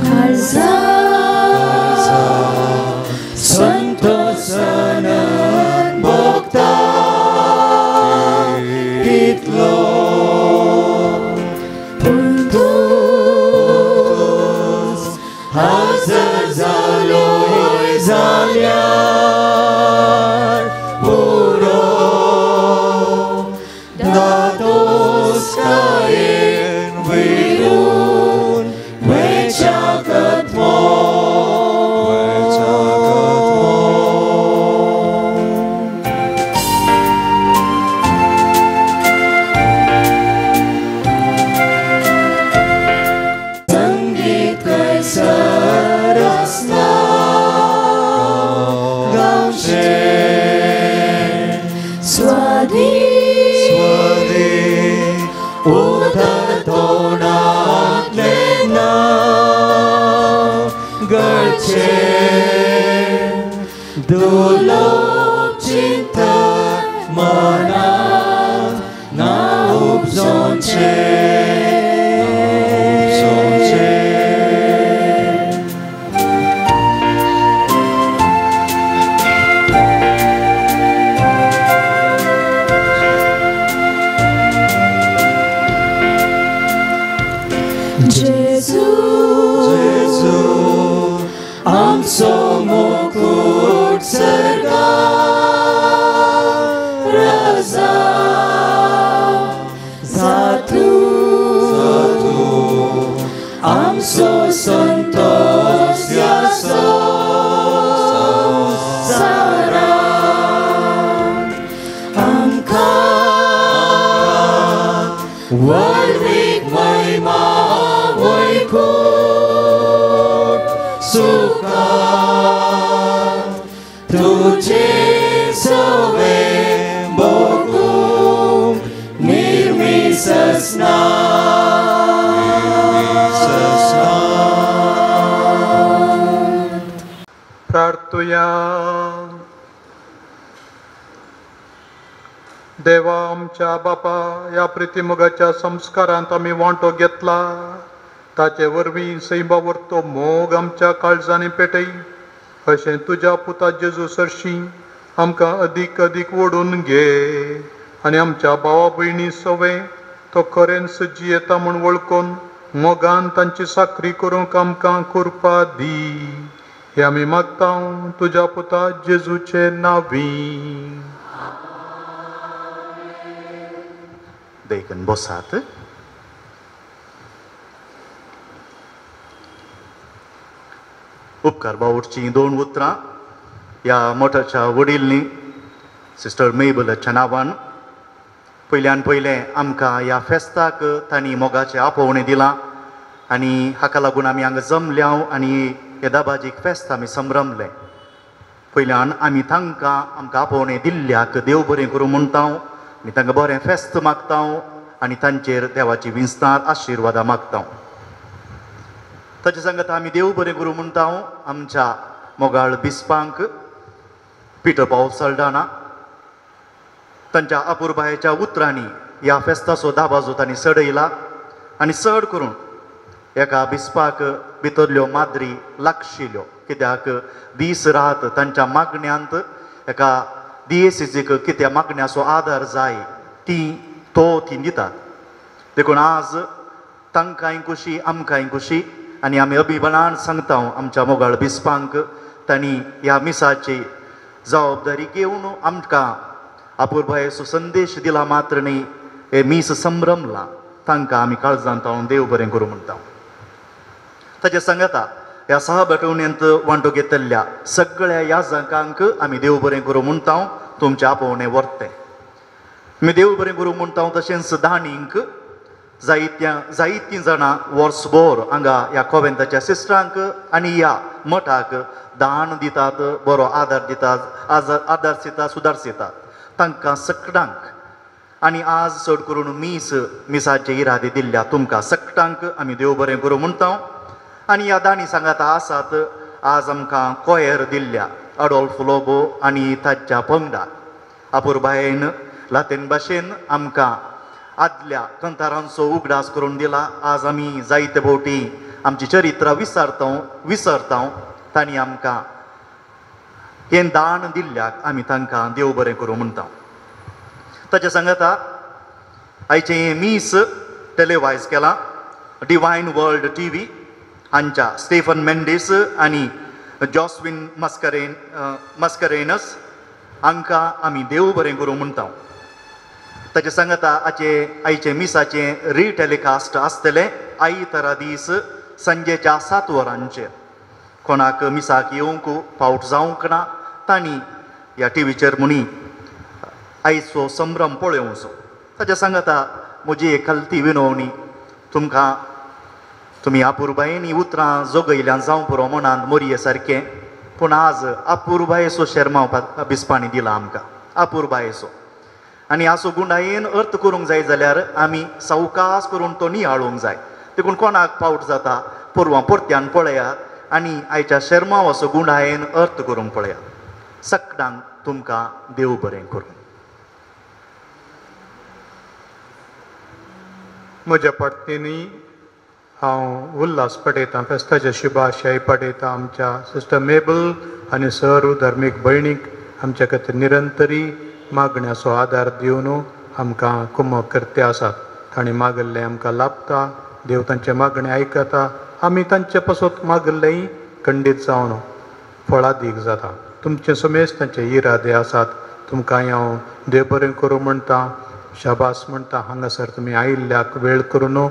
calza, santosanan bokta kitlo, puntus hazar zaloy zaliar puro, datos kain virun wechakat mo, wechakat mo. Sanggit kaisar asna Gaunche swadi, swadi, udar tonatne na galche, dulo chinta manat na upzonche, upzonche. Gesù, Gesù, amso mukut sarga raza, zatu, zatu, amso santos yaso, sara, amka, warvik mahima vaikut sukha, tujhe save bokum nirmisasna, nirmisasna. प्रार्थुया. देवा आमच्या बापा, ह्या प्रितीमोगाच्या संस्कारांत आमी वांटो घेतला, ताचे वरवीं सैमा तो मोग आमच्या काळजांनी पेटय, अशें तुज्या पुता जेजू सरशीं आमकां अदीक अदीक ओडून घे आनी आमच्या भावा भयणी सवे तो खरेंच जियेता म्हूण वळखून मोगान तांची साकरी करूंक आमकां कृपा दी. हे आमी मागता तुज्या पुता जेजूचे नांवी. देखून बसात. उपकार बावटचीं दोन उतरां ह्या मठाच्या वडीलनी सिस्टर मेबलाच्या नांवान. पयल्यान पयलें आमकां ह्या फेस्ताक तांणी मोगाचें आपोवणें दिलां आनी हाका लागून आमी हांगा जमल्या आनी हे दाबाजीक फेस्त आमी संभ्रमलें. पयल्यान आमी तांकां आमकां आपोवणें दिल्ल्याक देव बरें करूं म्हणटा आनी तांकां बरें फेस्त मागता आनी तांचेर देवाची विस्तार आशिर्वादां मागता. ताचे सांगता आमी देव बरें करूं म्हणटा आमच्या मोगाळ बिस्पांक पिटर पावल सल्डाना तांच्या अपुरबायेच्या उतरांनी ह्या फेस्ताचो दाबाजो तांणी चडयला आनी चड करून एका बिस्पाक भितरल्यो माद्री लागशिल्यो, कित्याक दीस रात तांच्या मागण्यांत एका दियेसीक कित्या मागण्याचो आदार जाय ती तो ती दितात. देखून आज तांकांय खुशी आमकांय खुशी आनी आमी अभिमानान सांगता आमच्या मोगाळ बिस्पांक तांणी ह्या मिसाची जबाबदारी घेवन आमकां अपुरबायेचो संदेश दिला मात्र न्ही हे मीस संभ्रमला तांकां आमी काळजांत हांव देव बरें करूं म्हणटा. ताचे सांगता ह्या सहा बटवण्यांत वांटो घेतल्या सगळ्या याजकांक आमी देव बरें करूं म्हणटा, तुमचें आपोवणें व्हरतें. आमी देव बरें करूं म्हणटा. तशेंच दाणींक जायतीं जाणां वर्सभर हांगा ह्या कोवेंताच्या सिस्टरांक आनी ह्या मठाक दान दितात, बरो आदार दितात, आदार दितात, सुदार दितात तांकां सगळ्यांक. आनी आज चड करून मीस मिसाचे इरादे दिल्ल्या तुमकां सगळ्यांक आमी देव बरें करूं म्हणटा. आनी ह्या दाणी सांगाता आसात आज आमकां कोयर दिल्ल्या अडोल्फ लोबो आनी ताच्या पंगडाक अपुरबायेन लातीन भाशेन आमकां आदल्या कंतारांचो उगडास करून दिला. आज आमी जायते फावटी आमची चरित्रां विसरता, तांणी आमकां हें दान दिल्ल्याक आमी तांकां देव बरें करूं म्हणटा. ताच्या सांगाता आयचें हें मीस टेलिवायज केलां डिवायन वर्ल्ड टी व्ही हांच्या स्टेफन मेंडीस आनी जॉस्विन मस्करेनस हांकां आमी देव बरें करूं म्हणटा. ताचे सांगाता आयचे मिसाचें रिटेलिकास्ट आसतलें आयतारा दीस सांजेच्या 7 वरांचेर. कोणाक मिसाक येवंक फावट जावंक ना तांणी ह्या टिवीचेर म्हणी आयचो संभ्रम पळोवचो. ताच्या सांगाता म्हजी एक खालती विनवणी तुमकां, तुमी अपुरबायेन ही उतरां जोगयल्यान जावं पुरो मनांत मोरये सारकें, पूण आज अपुरबायेचो शेरमांव बिस्पांनी दिला आमकां अपुरबायेचो. आनी हाचो गुंडायेन अर्थ करूंक जाय जाल्यार आमी सावकास करून तो नियाळूंक जाय. देखून कोणाक फावट जाता पोरवां परत्यान पळयात आनी आयच्या शेरमांवाचो गुंडायेन अर्थ करूंक पळयात. सगळ्यांक तुमकां देव बरें करूं. म्हज्या पाटणींनी हांव उल्हास पडयतां, फेस्ताचे शुभाशय पडयतां आमच्या सिस्टर मेबल आनी सर्व धार्मीक भयणीक आमच्या खातीर निरंतरी मागण्याचो आदार दिवन आमकां कुमक करते आसात. तांणी मागिल्लें आमकां लाभता, देव तांचें मागणें आयकता, आमी तांचे पासत मागिल्लेंय खंडीत जावन फळादीक जाता. तुमचें समेज तांचे इरादे आसात. तुमकां हांव देव बरें करूं म्हणटा, शाबास म्हणटा. हांगासर तुमी आयिल्ल्याक वेळ करून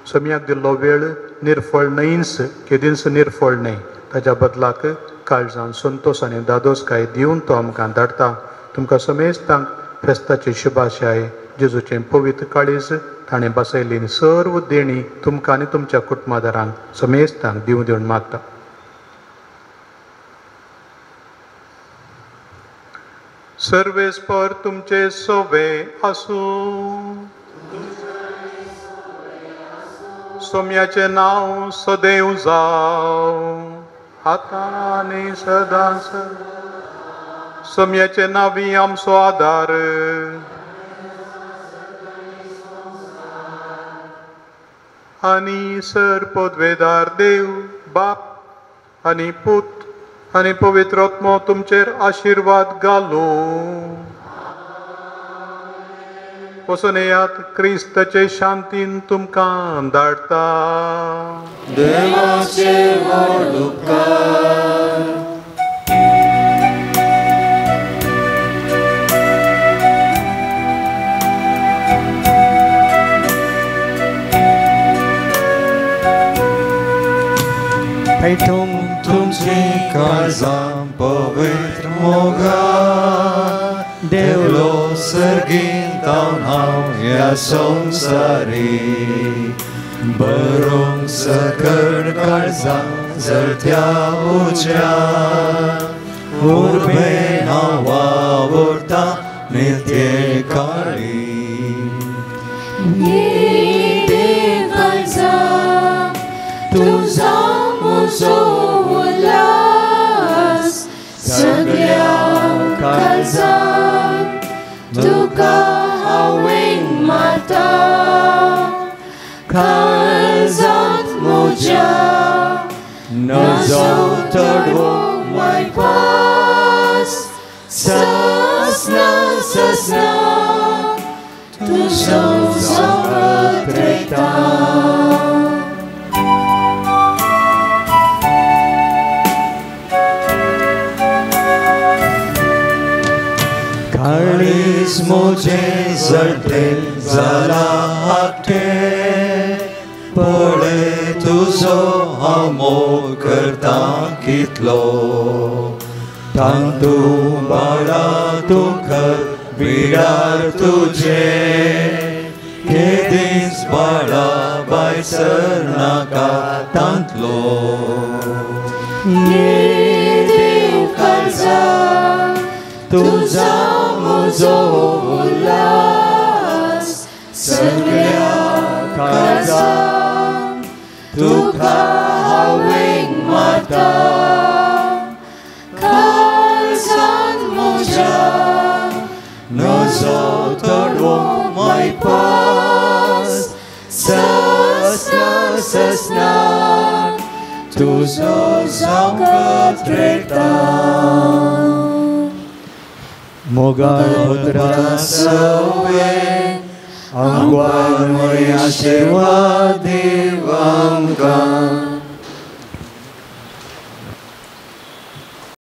सोम्याक दिल्लो वेळ निर्फळ न्हयच, केदींच निर्फळ न्हय, ताच्या बदलाक काळजान संतोश आनी दादोसकाय दिवन तो आमकां धाडटा. तुमकां समेस्तांक फेस्ताची शुभाशय. जेजूचें पवित्र काळीज ताणें बसयल्ली सर्व देणी तुमकां आनी तुमच्या कुटुंबादारांक समेस्तांक दिवं दिवन मागता. सर्वेस्पर तुमचे सोवे आसूं. सोम्याचें नांव सदैव जावं. आतां आनी सदांच. सोम्याचे नांवी आमचो आदार. आनी सर पदवेदार देव बाप आनी पूत आनी पवित्र आत्मो तुमचेर आशिर्वाद घालूं. वचून येयात, क्रिस्ताचे शांतीन तुमकां धाडटा. देवाचे व्हड उपकार. पेटूंक तुमची काळजां पवित्र मोगा देवलो सर्गींतावन हांव ह्या संवसारी बरोवंक सकड काळजां जळत्या उज्यान उर्बेन हांव वावुरतां नित्ये काळी. तुझा म्हजो उल्हास सगळ्या काळजान तुका हांवें मारता. काळजांत म्हज्या नजो तडवंक मायपास ससना ससना तुजो जावं. काळीज म्हजें जळटें जालां आकटें पळय तुजो हांव मोग करतां कितलो तांतूं बाळा तुका बिडार तुजें केदींच बाळा भायर सरनाका तांतलो. देव काळजा तुझा म्हजो उल्हास सगळ्या काळजान तुका हांवें मारता. काळजान म्हज्या नजो तडवंक मायपास ससना ससना तुजो जावंक त्रेता. मोगाळ उतरां सवे आंगवान मोरी आशिर्वाद दीव आमकां.